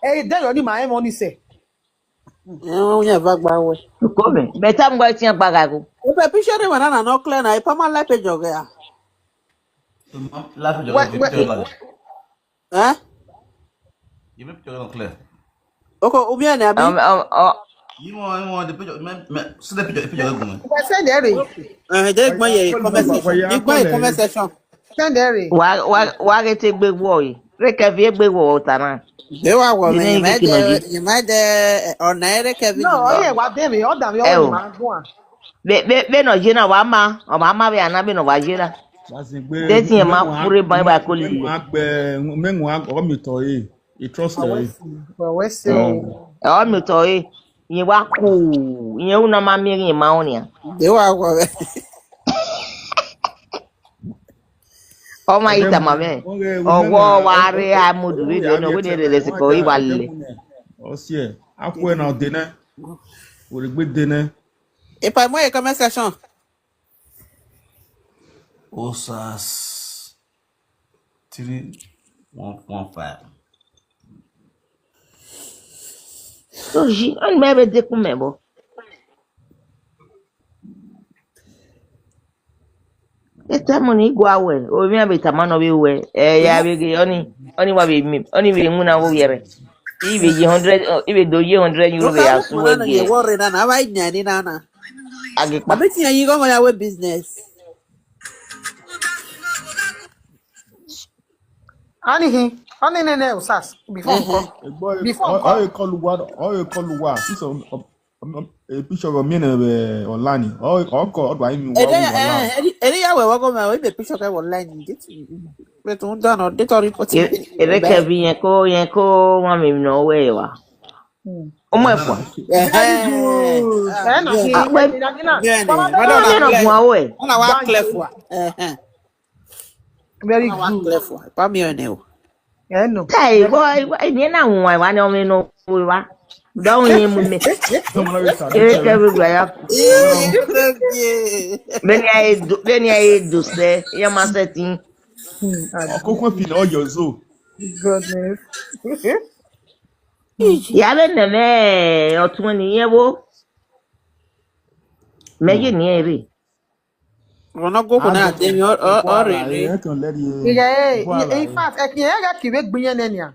E de oni ma e oni se. E won yan fa gba we. Ko me, better mo ti an gba ga go. O pe picture wa na na no clear na e pa ma life e joge a. Life e joge. Eh? You make picture no clear. Oko, ubia ne abi? Um, um, uh, You want, you want the picture? Me, me, see the picture, the picture go. Wa send ere. Eh, de gba ye comment section. De gba ye comment section. Send ere. Wa, wa, wa ge te gbe wo yi. Rekevi gbe wo ta na. De wa wo me, me de, me de, ona Rekevi. No, ye wa de mi, o da mi o ma go an. Be, be, be no je na wa ma, o ma ma be ana be no wa je na. De ti ma fure ban ba ko le. Me nwa, me nwa, o mi to e. I trust her. Well, we say. Eh, o mi to e. Yen wa ku. Yen una ma mi yen ma onia. De wa wo. O ma ita ma me. O wo wa re a mudu we de no we de le se ko i wa le. O sie. Akwe na de na. O le gbe de na. E pa mo e comment section. Osas three one one five. So ji, an me be de ku me bo. E ta mo ni gwa we. O mi abi ta ma no be we. Eh, ya be ge, oni, oni wa be mi. Oni be mu na wo yere. Ibe ye hundred, oh, ibe do ye hundred euro be asu we ge. Ye worry na na wa nya ni na na. Agipa. Abeti ya yigo mo ya we business. Ani hi, ani ne ne usas. Before nko. Boy, Before all nko. You call what? All you call what? This on a picture of me and online. All all call what I mean. Ede ya eh ede ya we wago ma we be picture ka online get. But on done on data report. Ere ke bi yẹn kó yẹn kó wọn mi nà owó ẹ wá. Ọmọ ẹ̀fọ́. Eh. Eh, no, he, Ah, well, he, he, he, Yeah, Baba, no, Ọmọ no, mi nà no. gun owó ẹ̀. Ona wa clear for. Eh eh. Very Ona wa good. Clear for. Pa mi o ne o. Eh, no. Káì bọ́ ẹni ẹ̀ náà wọ̀n wá ní ọmọ inú owó wa. Dọ́hùn yín mú mi. Ere ke bi gbà ya. Eh. Bẹ́ẹ̀ni ayé dùn bẹ́ẹ̀ni ayé dùn sẹ́ yẹn máa sẹ́ tí. Okokwe fi na oyo zo. Goodness. Ìyá bẹ́ẹ̀ nà mẹ́ ọ̀tún nìyẹn wo. Mẹ́yì nìyẹn rè. Ona go ko na de mi o o re re. I can let you. Yeah, in fact, I can't get kiwe gbinye nenia.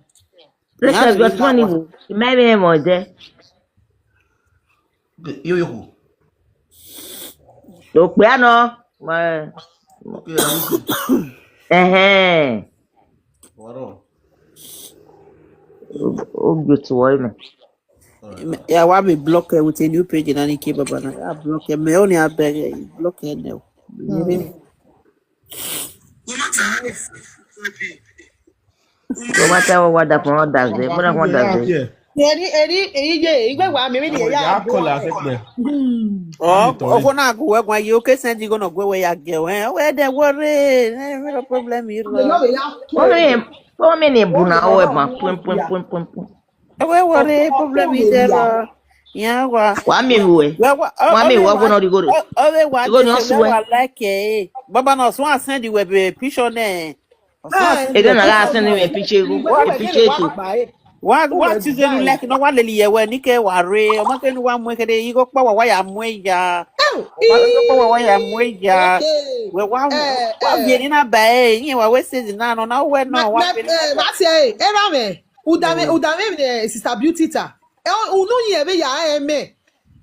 Ere ke bi ọ̀tún ni wo. Ìmẹ́rin ẹ̀ mọ̀ jẹ́. Yo yo. Òpè àná. Okay, I'm okay. Ẹ̀hẹ́n. Waro. Ó gbé tí wọ́n mi. Ya wa be block her with a new page na ni ke baba na. Ya block her. Me only I beg her. Block her now. No matter what, what happen, what does it? What happen, what does it? Yeah. Eri, eri, eri, je, igbe wa mi mi ni Ya ya. call us there. Oh, oh, na go we gwa yo ke send you gonna go we ya girl. Eh, we dey worry. Eh, no problem you. No, ya. What mean? What mean? Buna owe ma pum pum pum pum pum. We worry problem is there. Yeah, wa. Wa mi we. Wa wa. Wa mi wa go no di go. Oh, we wa. Go no so we. Like eh. Baba no so send you we be picture ne. Ede na ga send me picture go. Picture to. Wa wa ti se lu like no wa le liye we ni ke wa re. O ma ke ni wa mu ke de yi go pa wa wa ya mu ya. Wa go pa wa wa ya mu ya. We wa wa bi ni na ba e. Yin wa we se na no na we no wa bi. Ma se e ra me. Udame udame mi sister beauty ta. E unu yin ebe ya e me.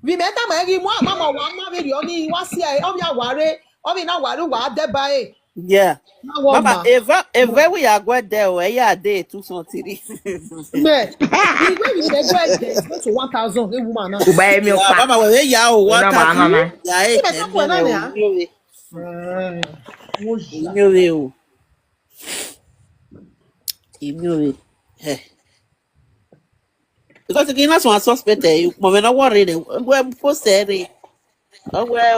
Bi me ta ma ri mu ma ma wa ma be ri oni wa si e o ya wa re. O bi na wa re wa de ba e. Yeah. Mama, eva eva we are going there. Eh, yeah, day two something. Me. Igwe mi dey go there. It's going to one thousand a woman now. Uba emi o pa. Mama, we ya o one thousand. Mama. Yeah, eh. Ime ta kwa nani ha? Inyo we o. Inyo we. Eh. Because kí n lásán suspect ẹ̀ mọ̀ mi náà wọ́ọ̀rì rẹ̀ wọ́n post ẹ̀ rẹ̀ ọwẹ́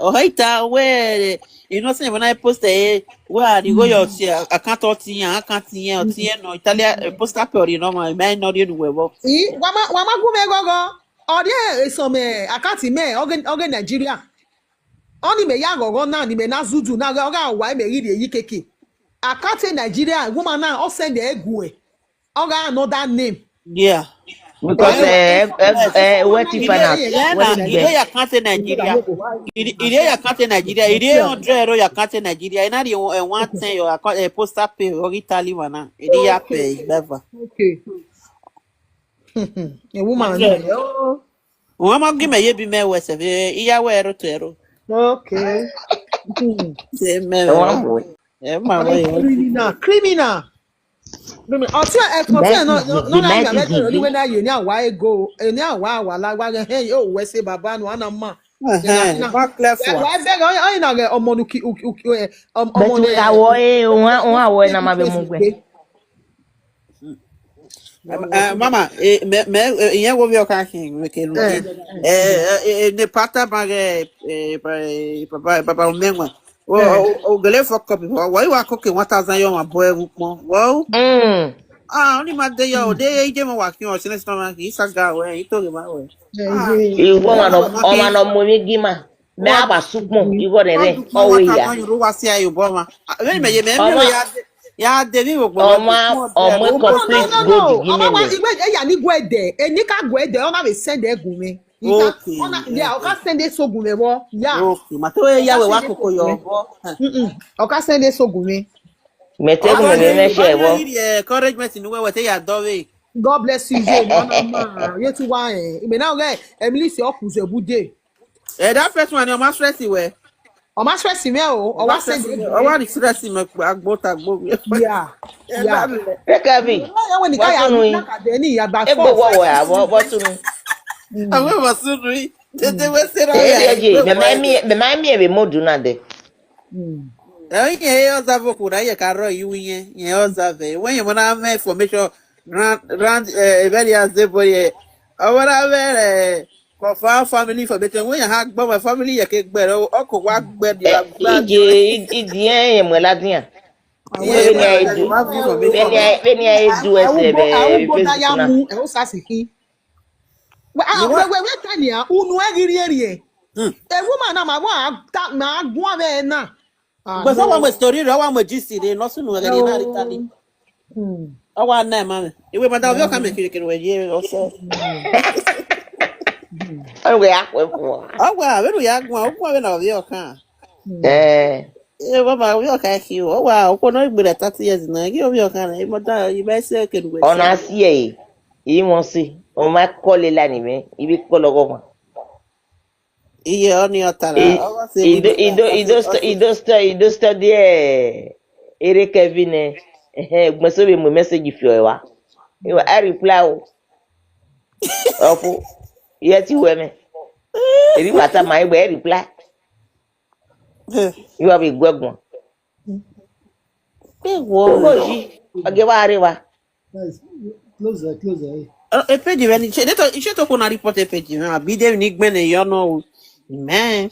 ọ̀hẹ́ ìta ọwẹ́ iná sí ìwé náà post ẹ̀ wọ́n àdìgbò yọ ọtí àkántọ̀ ọtí yẹn àkántì yẹn ọtí yẹn nọ Italia post apẹ̀ ọ̀rì náà mọ̀ ẹ̀ mẹ́rin náà rí ẹnu wẹ̀ bọ́. Wàá má gún mi gọ́gọ́ ọ̀rẹ́ èso mẹ́ àkántì mẹ́ ọ̀gẹ́ Nàìjíríà. Ọ ni me ya gogo na ni me na zudu na ga ga wa me ri de yi keke. Akate Nigeria woman na o send e gu e. O ga another name. Yeah. Because eh eh eh what if I not what if Ile ya kante Nigeria. Ile ya kante Nigeria. Ile hundred euro ya kante Nigeria. Ina di one ten yo account eh postal pay or Italy wana. Ile ya pay never. Okay. A woman. Wọn máa gbìmọ̀ yé bí mẹ́wàá ẹsẹ̀ fi ìyàwó ẹ̀rọ tó ẹ̀rọ. Okay. Ṣé mẹ́wàá? Ẹ máa wọ ìwọ. Criminal, criminal. Ọtí ẹ̀kọ́ tí ẹ̀ náà náà náà yàrá ẹ̀jẹ̀ rẹ̀ níwé náà yè ní àwa ego ní àwa àwa lágbára ẹ̀ yóò wẹ́ sí bàbá nu àná mà. Wọ́n clear for Wà á bẹ̀rẹ̀ ọ̀yìn náà rẹ̀ ọmọ nu kí ọmọ But we are wo eh one one wo na ma be mu gbe. Mama, ìyẹn wo bí ọkàn kì í wékè lọ. Ní pátá bá rẹ̀ bàbá ọmọ ẹ̀wọ̀n. O gele fuck up wa wa wa ko ke one thousand yo ma bo e wu pon. Wo. Mm. Ah, oni ma de yo de e je mo wa ki o sile sile ma ki sa ga we e to ge ma we. Iwo ma no o ma no mo mi gi ma. Me aba sukun iwo re re. O we ya. Yo ro wa si ayo bo ma. We me ye me me ya ya de ni wo gbo. O ma o mo complete go di gi me. Ọmọ igbe ya ni gwe de, e ni ka gwe de, ọmọ mi send e gun mi. Okay. Ona ya o ka send e sogun me wo. Ya. Okay. Ma to e ya we wa koko yo. Mm. O ka send e sogun me. Me te gun me me share wo. Encouragement ni we we te ya do we. God bless you, Jay. Mama, you too why? Me now guy Emily se okuze bude. Eh, that first one, you must stress it well. Ọma stress me o. Ọwa send. I want to stress him. Agbo tagbo. Yeah. Yeah. Hey, Kevin. Why when the guy What's on are we? Like at any about Egbo wa wa wa wa tunu. I will soon read. They they will say Hey, that. J J, me mind me, me mind me be more do na de. Ẹ̀yin yẹn ọ̀zà fòkù náà yẹ ká rọ ìwú yẹn yẹn ọ̀zà fẹ́ wọ́n yẹn wọ́n náà mẹ́ information round round ẹ̀ very as they boy yẹ ọwọ́ náà mẹ́rẹ̀ kọ̀fà family information wọ́n yẹn ha gbọ́ wọ́n family yẹ kẹ́ gbẹ̀rẹ̀ ọkọ̀ wa gbẹ̀rẹ̀ Ije ije e mo la dia. Be ni ai du. Be ni ai be ni ai du ese be. Awugbo na ya mu e o sasi ki. Wait wait wait tell me ah unu e giri eri e. A woman na ma wa ta ma gwa be na. But someone with story rẹ wa mo gist rẹ lọ sínú rẹ ní láti tali. Ọwọ́ àná ẹ̀ máa mi. Ìwé bàtà ọ̀fẹ́ ọ̀ka mi kiri kiri wẹ̀ yé ọ̀sẹ̀. Anyway, akwe kwa. Ọwọ́ àwẹ̀rù yà gùn àwọn ọkùnrin náà ọ̀fẹ́ ọ̀ka. Eh, Ẹ wọ́n máa ọ̀fẹ́ ọ̀ka ẹ̀ kí o. Ọwọ́ òkú náà gbèrè thirty years náà kí ọ̀fẹ́ ọ̀ka náà. Ìmọ̀ dá ìbá ẹsẹ̀ kiri wẹ̀. Ona sie. Yi mo si. O ma ko le la ni me. Ibi ko lo go ma. Iye ọ ní ọ̀tá la. I- Ọwọ́ ṣe Ido ido ido st- ido st- ido study eh ere Kevin eh eh gbese be mo message fi o wa. Iwa I reply o. Ofu. Ye ti we me. Ebi wata ma igbe reply. Iwa be gwegun. Pé wọ́n. Ogoji. Oge wa arewa. Guys, closer, closer. Eh. Epeji rẹ ni ṣe dẹ́tọ̀ iṣẹ́ tó kó na report epeji rẹ àbí dẹ́rù ní gbẹ́nẹ̀ yọ náà o. Amen.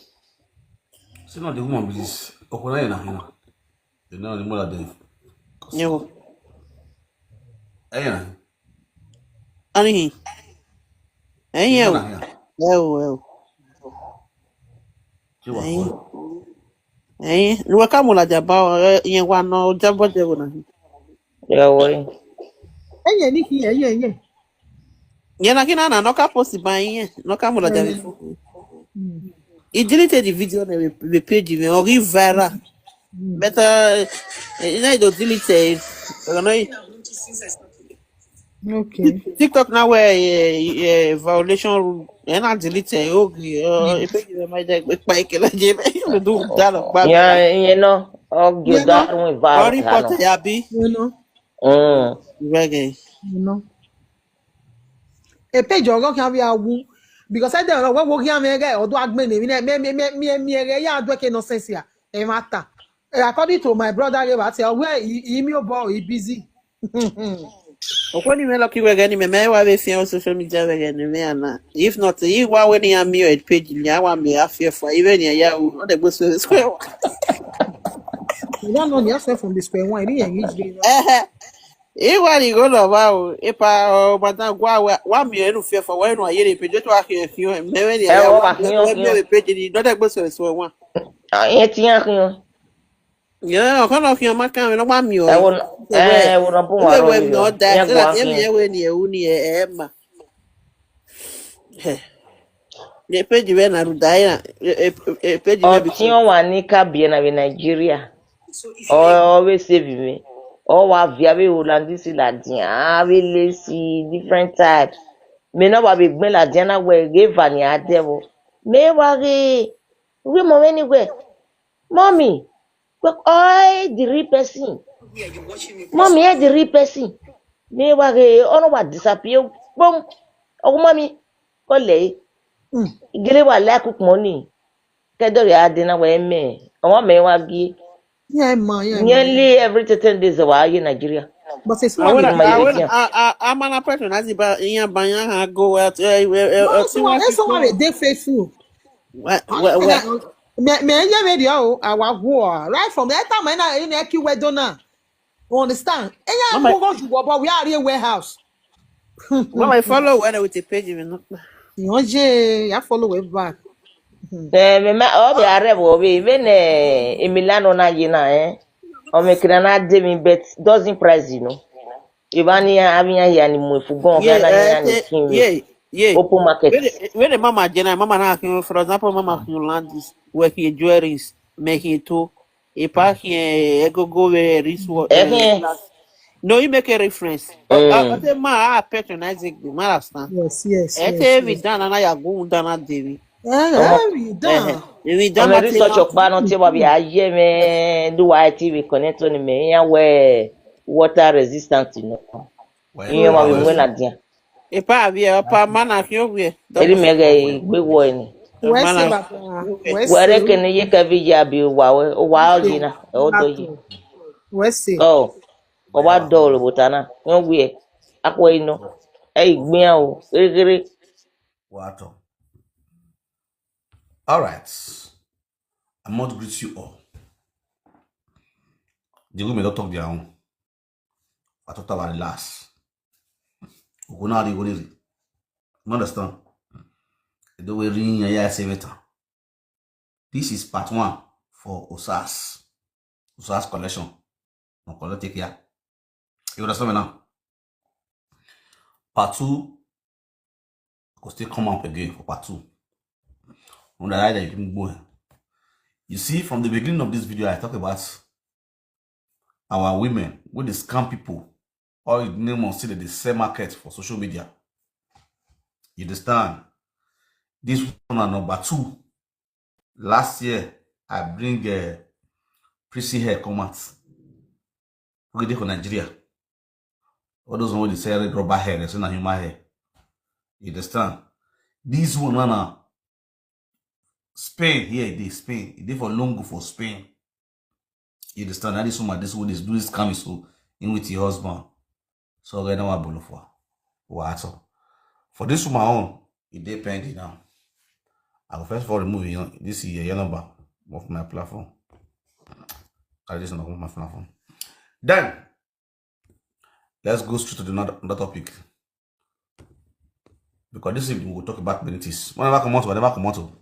Say no, the woman be this. Okuna yẹn na hina. You know the mother dey. Yẹ wọ. Ẹyin na. Arihin. Ẹyin ẹ o. Na hina. Ẹ o ẹ o. Ṣé wà Ẹyin. fún Ẹyin. Ìwé ká mo làjà bá ọ ẹ, ìyẹn wa náà ó jábọ̀ jẹ́ wò náà. Yawo yi. Enye ni ki enye enye. Yẹn náà kí náà nà nọ́ọ̀ká post bá yín yẹn nọ́ọ̀ká mo làjà mi fún. He deleted the video on the, the page mi or he viral. But uh, you know, you delete it. You know, Okay. TikTok now where uh, uh, violation rule. You know, delete it. Okay, uh, if you my deck with Mike, like you do that. Ya, you know, oge da run Or va. report it, abi. You know. Mm. Reggae. You know. A page ogo can be a woo because I don't know what work here me get or do admin me me me me me me ya do ke nonsense ya. E matter. Eh, according to my brother, he was say where he he me boy he busy. Okoni me lucky we gani me me wa be fi on social media we gani me ana. If not, he wa we ni am your page ni awa me afia for even ya ya o no dey go so square. You don't know yourself from the square one. You didn't reach there. Eh. He wa ni go no wa o. E pa o bata gwa wa wa mi enu fia for wa enu aye ni page to wa ke fi o me we ni Eh, ya wa wa fi o, me page ni no dey go so square one. Ah, yen ti yan kun. Yeah, ọkọ náà fi ọmọ kan mi lọ́wọ́ mi o. E wo eh wo no bu wa ro. Ewe mi ọ̀dà ẹ̀ láti ẹ̀mí ẹ̀wẹ̀ ni ẹ̀wù ni ẹ̀ ẹ̀ mà. Ní péjì bẹ́ẹ̀ náà rúdà yìí náà péjì bẹ́ẹ̀ bí Oti o wa ni ka bi na be Nigeria. O we save me. O wa via be Holland si la dia. A be le si different types. Me no wa be gbe la dia na we ge va ni a de wo. Me wa ge we mo we ni we. Mommy, we oi the real person. Mommy, e the real person. Me wa ge o no wa disappear. Boom. O mommy, ko le. Gele wa la cook money. Kedo ya de na we me. O me wa gi. Yeah, man, yeah. Man. Nearly every ten days wa ye Nigeria. But it's I wanna, not. my I wanna, agent. I, I, I'm an person as if I, yeah, but yeah, I go out. Eh, eh, eh, No, eh, someone, see what someone people- they faithful. What, what, what? Me me yeah radio our war right from that time I na in a ki we dona. You understand? And yeah, Mama- we go to but we are here warehouse. Well, I follow when I with the page, you know. You know, Jay, I follow it back. Eh, me ma o be are wo be even eh Emiliano na ye na eh. O me kira na de mi bet doesn't price you know. Ibani ya abi ya ya ni mo fu gon Yeah, ga na ni eh, ya ni eh, kin. yeah, yeah. Open market. When the, when the mama Jenna, mama na can, for example, mama can land this, work in jewelries, make it too. A pack here, ego go where this what. Eh, eh. No, you make a reference. Mm. I, I say, ma, I patronize it, ma understand. Yes, yes. I yes, tell me yes. down and I go down at David. Eh, eh, we done. We don Ọmọ rí sọ ṣọpá náà tí wọ́n bí ayé mi do why T V connect on me. Ìyẹn wẹ̀ water resistant nù. Ìyẹn wọ́n bí wọ́n náà dín. Epa abi epa mana fi owie. Eri mẹ́gẹ̀ ìgbé wọ ẹni. Wẹ́sì Mana. Bàbá. Wẹ́sì. Wẹ̀rẹ̀ kẹ́ni yé kẹ́bi yá bi wà wẹ́ wà ọ́ jìnnà ẹ̀ ọ́ dọ̀ yìí. Wẹ́sì. Ọ̀ ọ̀ wá dọ̀ ọ̀ lòbò tánà. Wọ́n wí ẹ̀ akọ inú ẹ̀ ìgbìyàn o gírígírí. Wato. All right. I must greet you all. The women don't talk their own. I thought about the last. Okunari Oniri. You understand? The way ring your ears every time. This is part one for Osas. Osas collection. No collect take here. You understand me now? Part two go still come up again for part two. On the right, you can go. You see, from the beginning of this video, I talk about our women with the scam people. All the name on see that they sell market for social media. You understand? This one na number two. Last year, I bring uh, Prissy hair come out. We dey for Nigeria. All those one wey dey sell red rubber hair, they say na human hair. You understand? This one na na Spain here e dey Spain. E dey for Longo for Spain. You understand? That is woman, this one dey do this scam so in with your husband. So okay, now I bolo for what? For this woman own, e dey pending now. I go first of all remove your, this your, your number off my platform. Carry this number off my platform. Then let's go straight to the another, another topic. Because this evening we'll talk about many things. Whenever come out, whenever come out,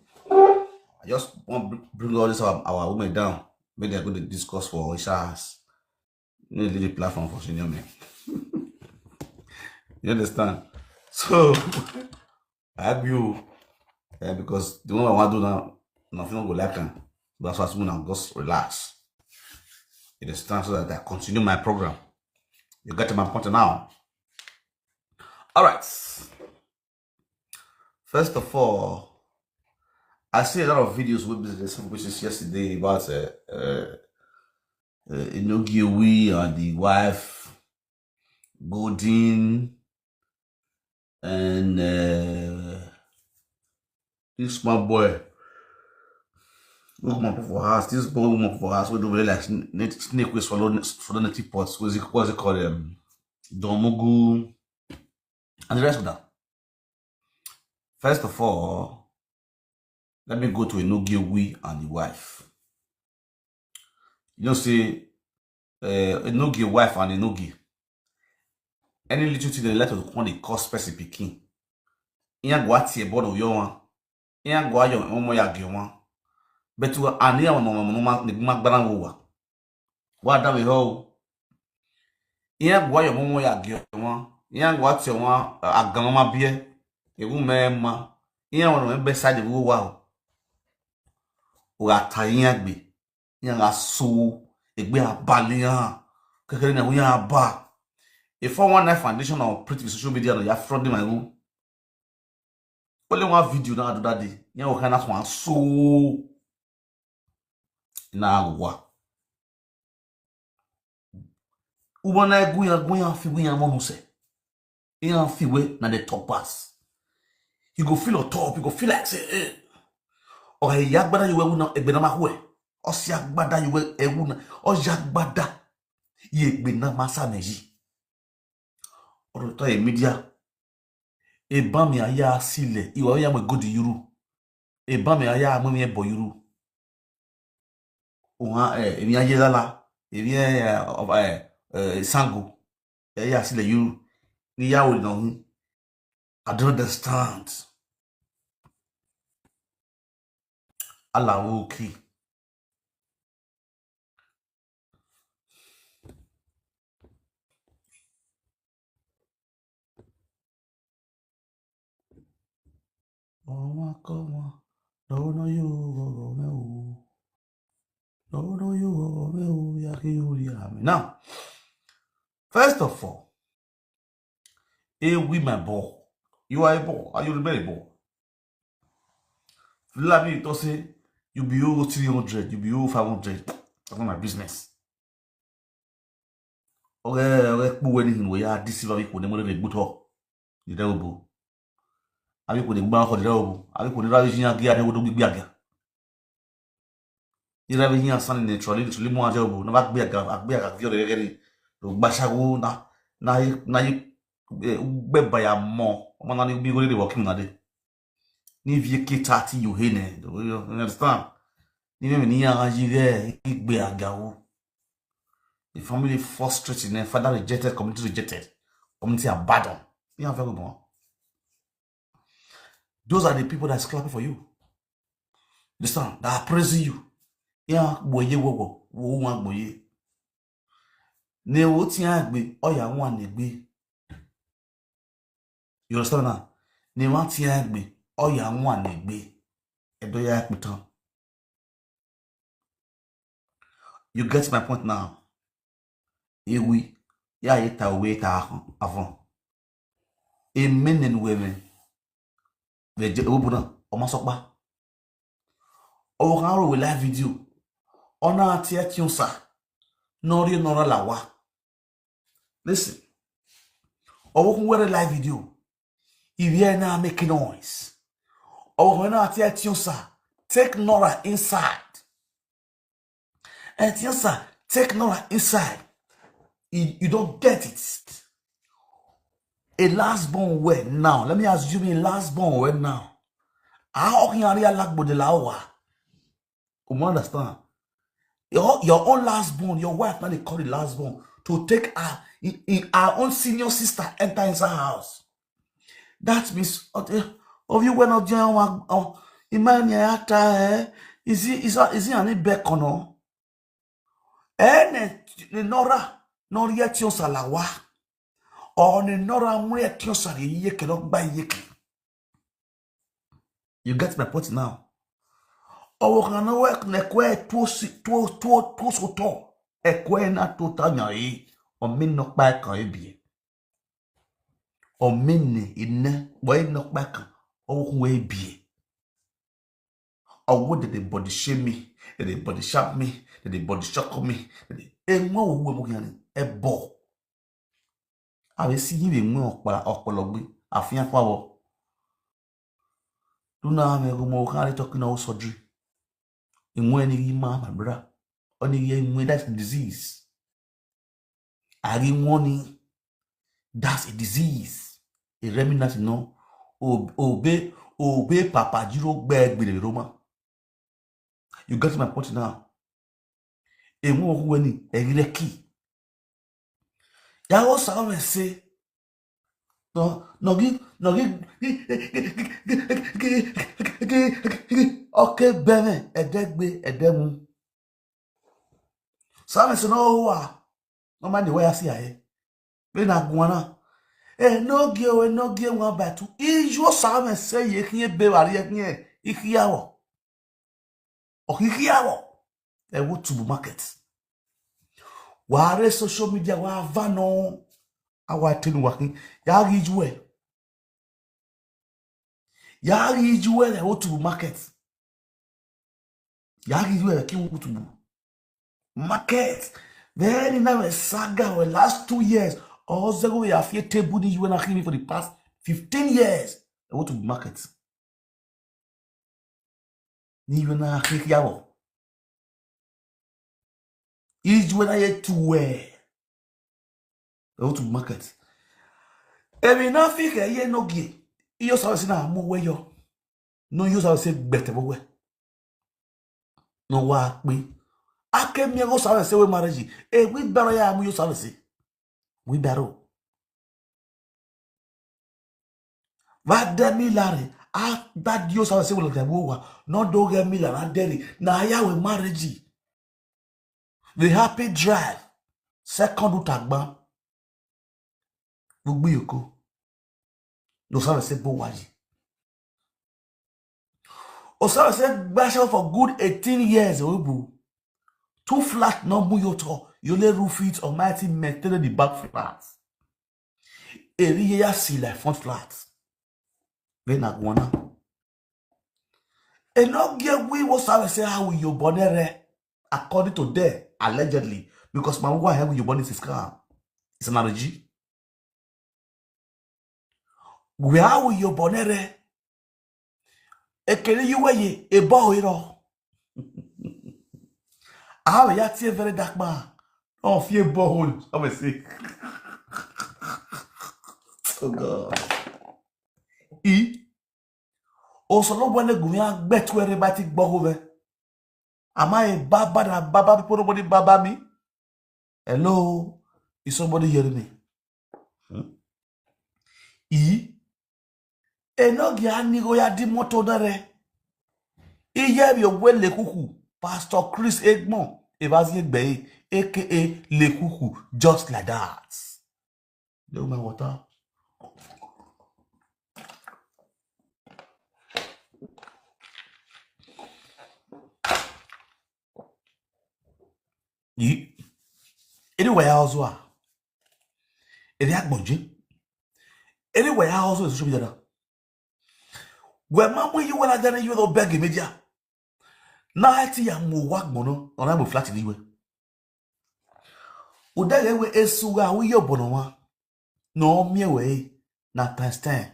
I just want to bring all this our, our women down. Make them go to discuss for Isha's. Let me leave the platform for senior men. You understand? So I agree with, uh, because the one I want to do now, nothing go like am. That's why someone now just relax. You understand? So that I continue my program. You get my point now. All right. First of all, I see a lot of videos with this which is yesterday about uh, uh, uh, Inogiwi and the wife, Golden, and uh, this small boy. Look my for house. This boy woman for house. We do really like snake, snake with swallow swallow native pots. What's it what's it called? Um, Domugu and the rest of that. First of all, let me go to Enogie and the wife. You know, say uh, Enogie wife and Enogie. Any little thing they let us come they cause person picking. Iyan go at your body yo one. Iyan go ayo omo ya ge one. But to an ya no no no ma gbara wo wa. Wa da we ho. Iyan go ayo omo ya ge one. Iyan go at your one agan ma bie. Ewu me ma. Iyan won me be side wo wa o. Wa ta iyan gbe. Iyan ga so egbe abalian. Kekere na iyan aba. A four one nine foundation or print with social media no ya fraud my room. Only one video na do that day. Iyan wo kana so so. Na wa. Ubo na guya guya fi guya mo no se. Iyan fi we na the top pass. You go feel on top, you go feel like say eh. O ya gbada you we na egbe na ma hwe. O si agbada you we ewu na. O ya gbada. Ye egbe na ma sa meji. Ọ̀rọ̀ tó yẹ mídíà. Ìbá mi ayé á sílẹ̀, ìwà ó yà mọ̀ gòdì yúrù. Ìbá mi ayé á mọ̀ mi ẹ̀ bọ̀ yúrù. Òun á ẹ̀ èmi ayé lálá, èmi ẹ̀ ẹ̀ ẹ̀ Ṣàngó, ẹ̀ yà sílẹ̀ yúrù. Níyàwó ìnáwó. I don't understand. Aláwọ̀ òkè. Ọmọ kọ́mọ, lọ́wọ́ náà yóò rọrọ̀ mẹ́wò. Lọ́wọ́ náà yóò rọrọ̀ mẹ́wò, yá kí yóò rí àmì. Now, first of all, hey, we my boy, you are a boy, are you remember a boy? Fulani talk say you be owe three hundred, you be owe five hundred. That's not my business. Okay, okay, put anything where you deceive people, they more than good talk. You devil boo. Abi kò ní gbá ọkọ̀ dídá òbò. Abi kò ní rárí yíyan gé adéwò tó gbígbé àga. Ìrẹ́ bí yíyan sani ní ìtúrọ̀lì ìtúrọ̀lì mú adéwò bò. Náà bá gbé àga, àgbé àga fi ọ̀rẹ́ gẹ́gẹ́ ni. Ló gbá ṣáwó náà, náà yí, náà yí, eh, gbẹ́ bàyà mọ́. Ọmọ náà ní bí wọ́n lè wọ́ kí n náà dé. Ní fi ké ta ti yòó hé nẹ. You understand? Ní mímì ní yàrá yí rẹ̀, ìgbé àga wo. The family frustrated, eh, father rejected, community rejected, community abandoned. Ní àwọn fẹ́ gbogbo wọn. Those are the people that's clapping for you. Understand? That are praising you. Ní àwọn gbòye wọ̀wọ̀, wo wọn gbòye. Ní owó tí a gbé, ọ̀yà wọn lè gbé. You understand now? Ní wọn tí a gbé, ọ̀yà wọn lè gbé. Ẹ̀dọ́ ya pè tán. You get my point now? Ewi, ya ye ta we ta ahụ, avon. Emenen women. Veje, obuna, ọmọ sọkpa. Ọwọ́ kan rò wí live video. Ọ̀nà àti ẹ̀ tí ó sà. Nọrí nọrọ là wá. Listen. Ọwọ́ kan wẹ́rẹ́ live video. If you are now making noise. Ọwọ́ kan náà àti ẹ̀ tí ó sà. Take Nora inside. Ẹ̀ tí ó sà. Take Nora inside. You, you don't get it. A last born where now? Let me assume a last born where now? How can you realize what the law? You understand? Your, your own last born, your wife now they call the last born to take her, in, in her own senior sister enter inside her house. That means, uh, of you when not join one, uh, Imani Ata, eh? Is he, is, is he an Ibek or no? Eh, ne, ne Nora, Nora yet your salawa. Or ne Nora, yet your sari, ye cannot buy yeki. You get my point now? Ọwọ́ kan náà wẹ́ nẹ̀kọ́ ẹ̀ tó sí, tó, tó, tó sòtọ̀. Ẹ̀kọ́ ẹ̀ náà tó ta yàn yìí. Ọ̀mí nọkpa ẹ̀ kan ẹ̀ bìí. Ọ̀mí nì iná, wọ́n ẹ̀ nọkpa ẹ̀ kan. Ọwọ́ kún wẹ́ ẹ̀ bìí. Ọwọ́ dẹ̀ dẹ̀ body shame me, dẹ̀ dẹ̀ body sharp me, dẹ̀ dẹ̀ body shock me, dẹ̀ dẹ̀ ẹ̀ wọ́n wò wọ́n mú kí ni ẹ̀ bọ̀. Àbí sí yìí wèé mú ọ̀pọ̀lọpọ̀ gbé, àfihàn fún àwọ̀. Luna me go mo can talk now surgery. In when you ma, my brother. Only you when that's disease. Are you warning? That's a disease. A remnant, you know. Obey, obey, Papa Jiro beg with the Roma. You got my point now. Emu oku weni egireki. Yawo sawe se. No, no gi, no gi. Okay, beme edegbe edemu. Sawe se no wa. No man the way I see aye. Be na guana. E no gi o, e no gi e one by two. Ijo sawe se ye kin e be wa ye kin e. Ikiawo. Okikiawo. E wo tubu market. Ware social media wa vano. Awa tenu wakin. Ya ri juwe. Ya ri juwe le wo tubu market. Ya ri juwe le ki wo tubu market. Very now a saga we last two years. Or zero we have yet table ni you na him for the past fifteen years. E wo tubu market. Ni you na him yawo. Is you na ye tuwe. Out to market. Emi na fi ke ye no gi. Iyo sa si na mu we yo. No, iyo sa se gbete bo we. No wa pe. Ake mi go sa se we marriage. E wi baro ya mu iyo sa se. Wi baro. Va demi lare. A da dio sa se wo le wa. No do ge mi la na deri. Na ya we marriage. The happy drive. Second utagba. Gbogbo yoko. No sa se bo waji. O sa se gbasha for good eighteen years, obu. Two flat no mu yo to. You lay roof it, Almighty maintain the back flat. Eri ye ya si like front flat. Then I wanna. Enogie wi wo sabe se ha wi yo bonere, according to them, allegedly, because my wife ha wi yo bonere is scam. It's an R G. Where ha wi yo bonere? Ekele you where ye, a boy, you know. How ya tie very dark man. Oh, fear borehole. Have a say. Oh God. E. O so lo bole gumi a gbe tu ere ba ti gbo ho ve. Am I a bad, bad, bad, bad people? Nobody bad, bad me. Hello? Is somebody hearing me? Hmm? E. Enogie ani go ya di moto na re. Iye bi ogbe le kuku. Pastor Chris Egmon. Evazi Egbe, A K A Le Kuku. Just like that. Look my water. Yi. Anyway, I also are. Eri agbonje. Anyway, I also is social media now. Where man, when you wanna done, you don't beg media. Na ati ya mo wa gbono, ona mo flat ni we. Udege we esuga wi yo bono wa. No mie we na times ten.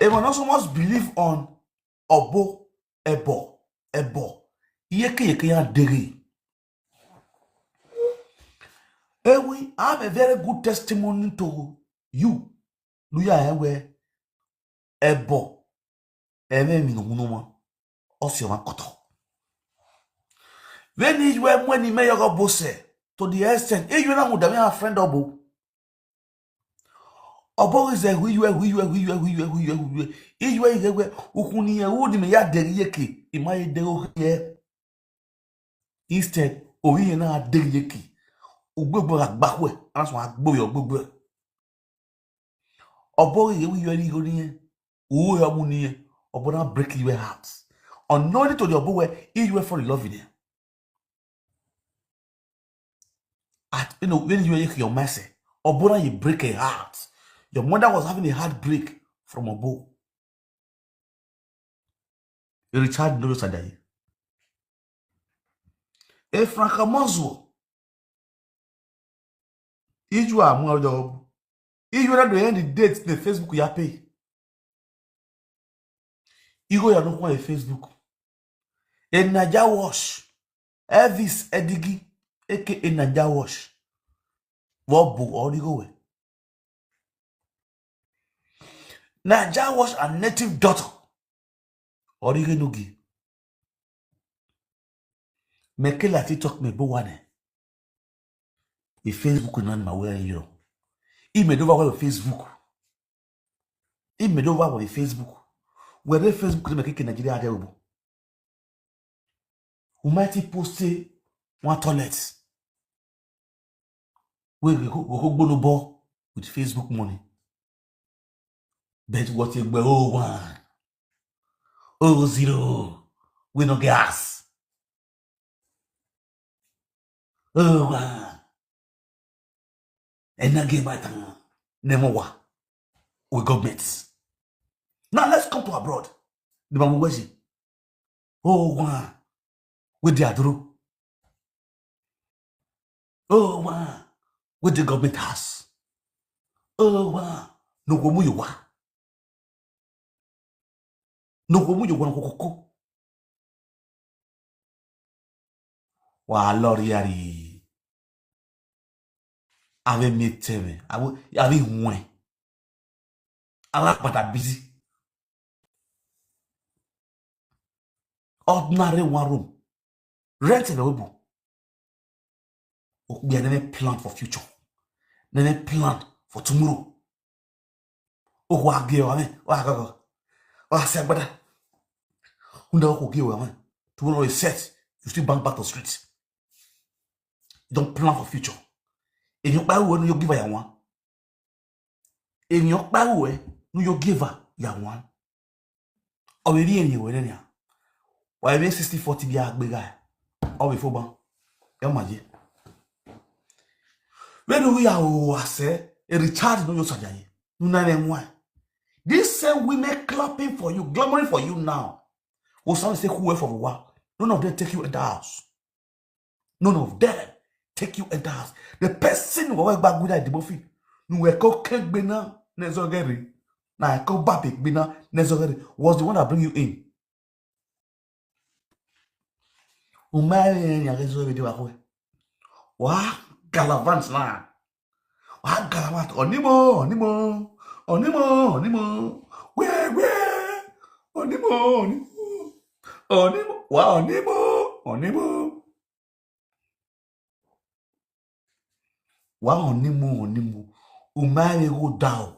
E mo no so much believe on obo, ebo, ebo. Yeke yeke ya dere. Ewi, I have a very good testimony to you. Lu ya ewe, ebo. Eme mi no muno ma. Osi o ma koto. When you were, when you may go bose, to the extent, if you na muda me a friend obo. Obo is a who you are, who you are, who you are, who you are, who you are, who you are. If you are, you are, ukuni ya, who ni me ya dere yeke, ima ye dere o ye. Instead, oyi ye na dere yeke. Ugbegbe agbakwe, ana so agbo yo gbegbe. Obo ye wi yo ni go ni ye. Uwe omu ni ye. Obo na break your heart. Unknowingly to the obo we, if you were for the love in ye. At, you know, when you were your mercy, obo na you break a heart. Your mother was having a heartbreak from obo. Richard Ndoyo Sadaye. E Frank Amonzo. Iju amu ojo. Iju na do end the date ne Facebook ya pay. Igo ya no kwa Facebook. E Naija Wash. Elvis Edigi, A K A Naija Wash. Wo bu origo we. Naija Wash and native daughter. Orige nugi. Mekela TikTok me bo wane. E Facebook na ma we yo. I me do wa we Facebook. I me do wa we Facebook. We re Facebook ni me keke Nigeria de obo. U might post one toilet. We go go go no bo with Facebook money. But what you go oh one, oh zero, we no gas. Oh one. And not get my time. Never wa. We government. Now let's come to abroad. The Mamu Weji. Oh one. With the Adru. Oh one. With the government house. Oh one. No go mu you wa. No go mu you wa no go koko. Wa lori yari. Ave mi teme. Ave, ave hwen. Ala pata busy. Ordinary one room. Rent in a room. We never plan for future. Never plan for tomorrow. Oh, wa ge wa me. Wa go go. Wa se gbada. Unda ko ge wa me. Tomorrow is set. You still bounce back to street. You don't plan for future. If you buy one, you give her one. If you buy one, you give her one. Or maybe any way, then yeah. Why we sixty forty be a big guy? Or before ban. Come on, yeah. When we are who I say, a Richard no yo sajaye. No na dem why. This same women clapping for you, clamoring for you now. Osama say whoever for wa, none of them take you enter house. None of them take you enter house. The person who was back with that demofi, no we call can be now nezogeri. Now I call back be now nezogeri was the one that bring you in. Umari ya gezo be wa ko. Wa galavant na. Wa galavant onimo onimo onimo onimo. We we onimo onimo onimo wa onimo onimo. Wa onimo onimo. Umari go down.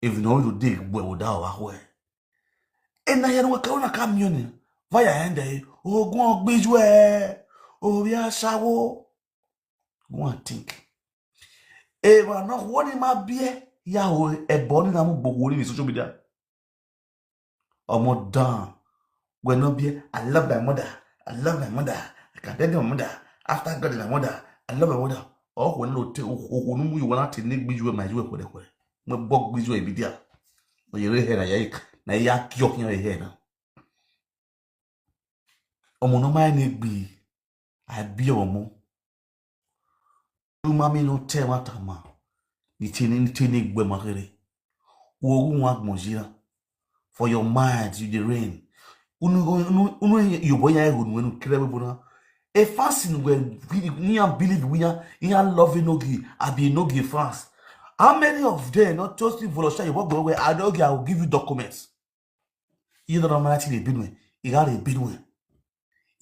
If no you dig we go down wa ko. E na yẹn wọn kẹwọn náà ká mi ò ní. Vaya ẹ̀ ń dẹ̀ ogun ọgbẹ́jú ẹ̀ orí aṣáwó. Go and think. Èrò àná wọ́n ní máa bí ẹ yàwó ẹ̀bọ nínú amúgbòkú orí mi social media. Ọmọ dán. When no be, I love my mother. I love my mother. I can tell my mother. After God is my mother. I love my mother. Oh, when no te, oh, oh, no, you wanna take me, you my, you were, were. My bog, you were, be there. But you hear, na ya, na ya, kiok, you hear now. Ọmọ no mind me be. I be ọmọ. You mommy no tell what I'm. You tell me, tell me, where my, wo wu wa gbon jira. For your mind, you dey rain. Unu, unu, unu, you boy, I would when you kill everyone. A fasting where we, we are believe we are, we are loving Nogi, I be Nogi fast. How many of them not just volunteer? You walk away, I don't, I will give you documents. You don't know, man, actually, Benue. You got a Benue.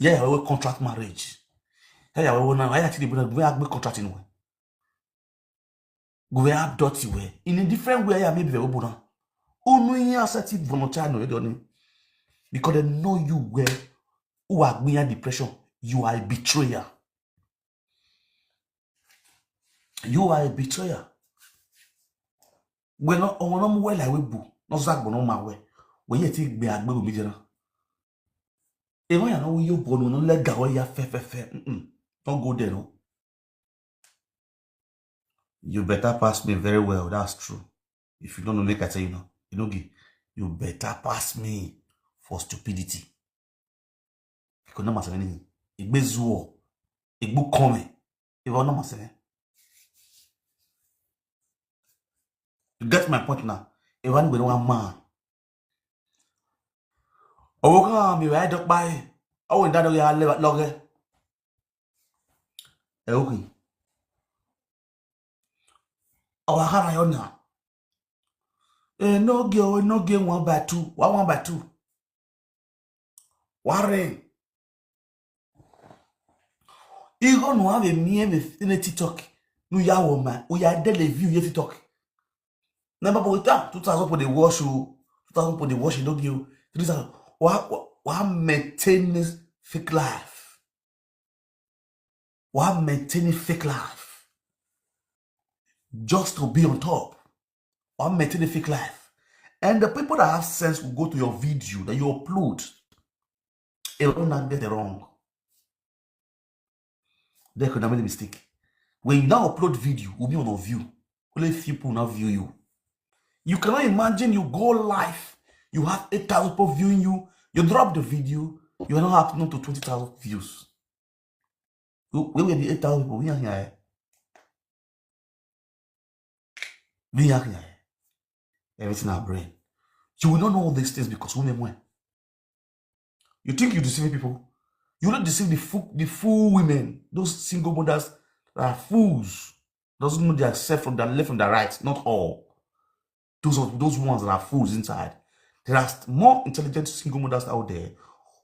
Yeah, we contract marriage. Yeah, we now, I actually, we have contract in way. We have dirty way. In a different way, I may be very bona. Unu here accepted volunteer no, you don't know. Because they know you were who are being depression. You are a betrayer. You are a betrayer. When no, on no well I will boo. No zag no my way. We yet take be a boo me jena. E won ya no yo bo no le ga we ya fe fe fe. Mm-mm. Don't go there, no. You better pass me very well. That's true. If you don't know, make I tell you now. You know, you better pass me for stupidity. Because no matter anything. Igbe zuo. Igbu kome. If I no matter. You get my point now. If I no man. Owo kan mi wa do pa e. Owo nda do ya le loge. E o ki. Owa kara yo na. E no ge o, no ge one by two. Wa one by two. Wa re. Igo no have a me me in a TikTok. No ya wo ma. O ya de le view ye TikTok. Number boy, two thousand for the wash, two thousand for the wash, you don't give three thousand. Why, why, why maintain this fake life? Why maintain a fake life? Just to be on top. Why maintain a fake life? And the people that have sense will go to your video that you upload. It will not get it wrong. They could have made a mistake. When you now upload video, will be on a view. Only few people now view you. You cannot imagine you go live, you have eight thousand people viewing you, you drop the video, you are not up to twenty thousand views. Where were the eight thousand people? We are here. We are here. Everything our brain. You will not know all these things because women went. You think you deceiving people? You not deceive the fool, the fool women, those single mothers that are fools. Doesn't know their self from their left from their right. Not all. Those are those ones that are fools inside. There are more intelligent single mothers out there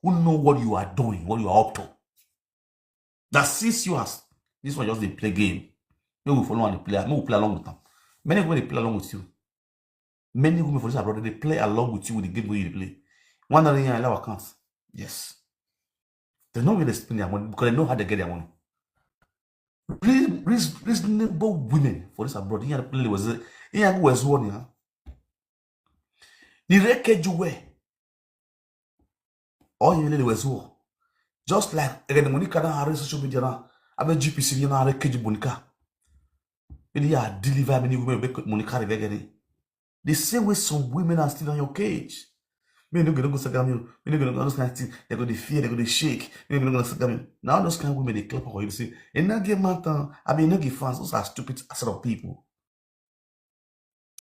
who know what you are doing, what you are up to. That sees you as this one just dey play game. Make we follow and play. Make we play along with them. Many people dey play along with you. Many women for this abroad they play along with you with the game wey you dey play. One other thing I allow accounts. Yes. They know where they spend their money because they know how they get their money. Reas- reas- Reasonable women for this abroad. Here play was here was one, yeah. The wreckage you wear. All you really was war. Just like again, Monica now her social media now. I bet G P C now her cage Monica. Really, I deliver many women make Monica again. The same way some women are still on your cage. Me no go no go saga me o. Me no go no go all those kind of things. They go dey fear, they go dey shake. Me no go no go saga me. Now those kind of women dey clap for you say, "E no get matter. I mean, no get fans. Those are stupid set of people."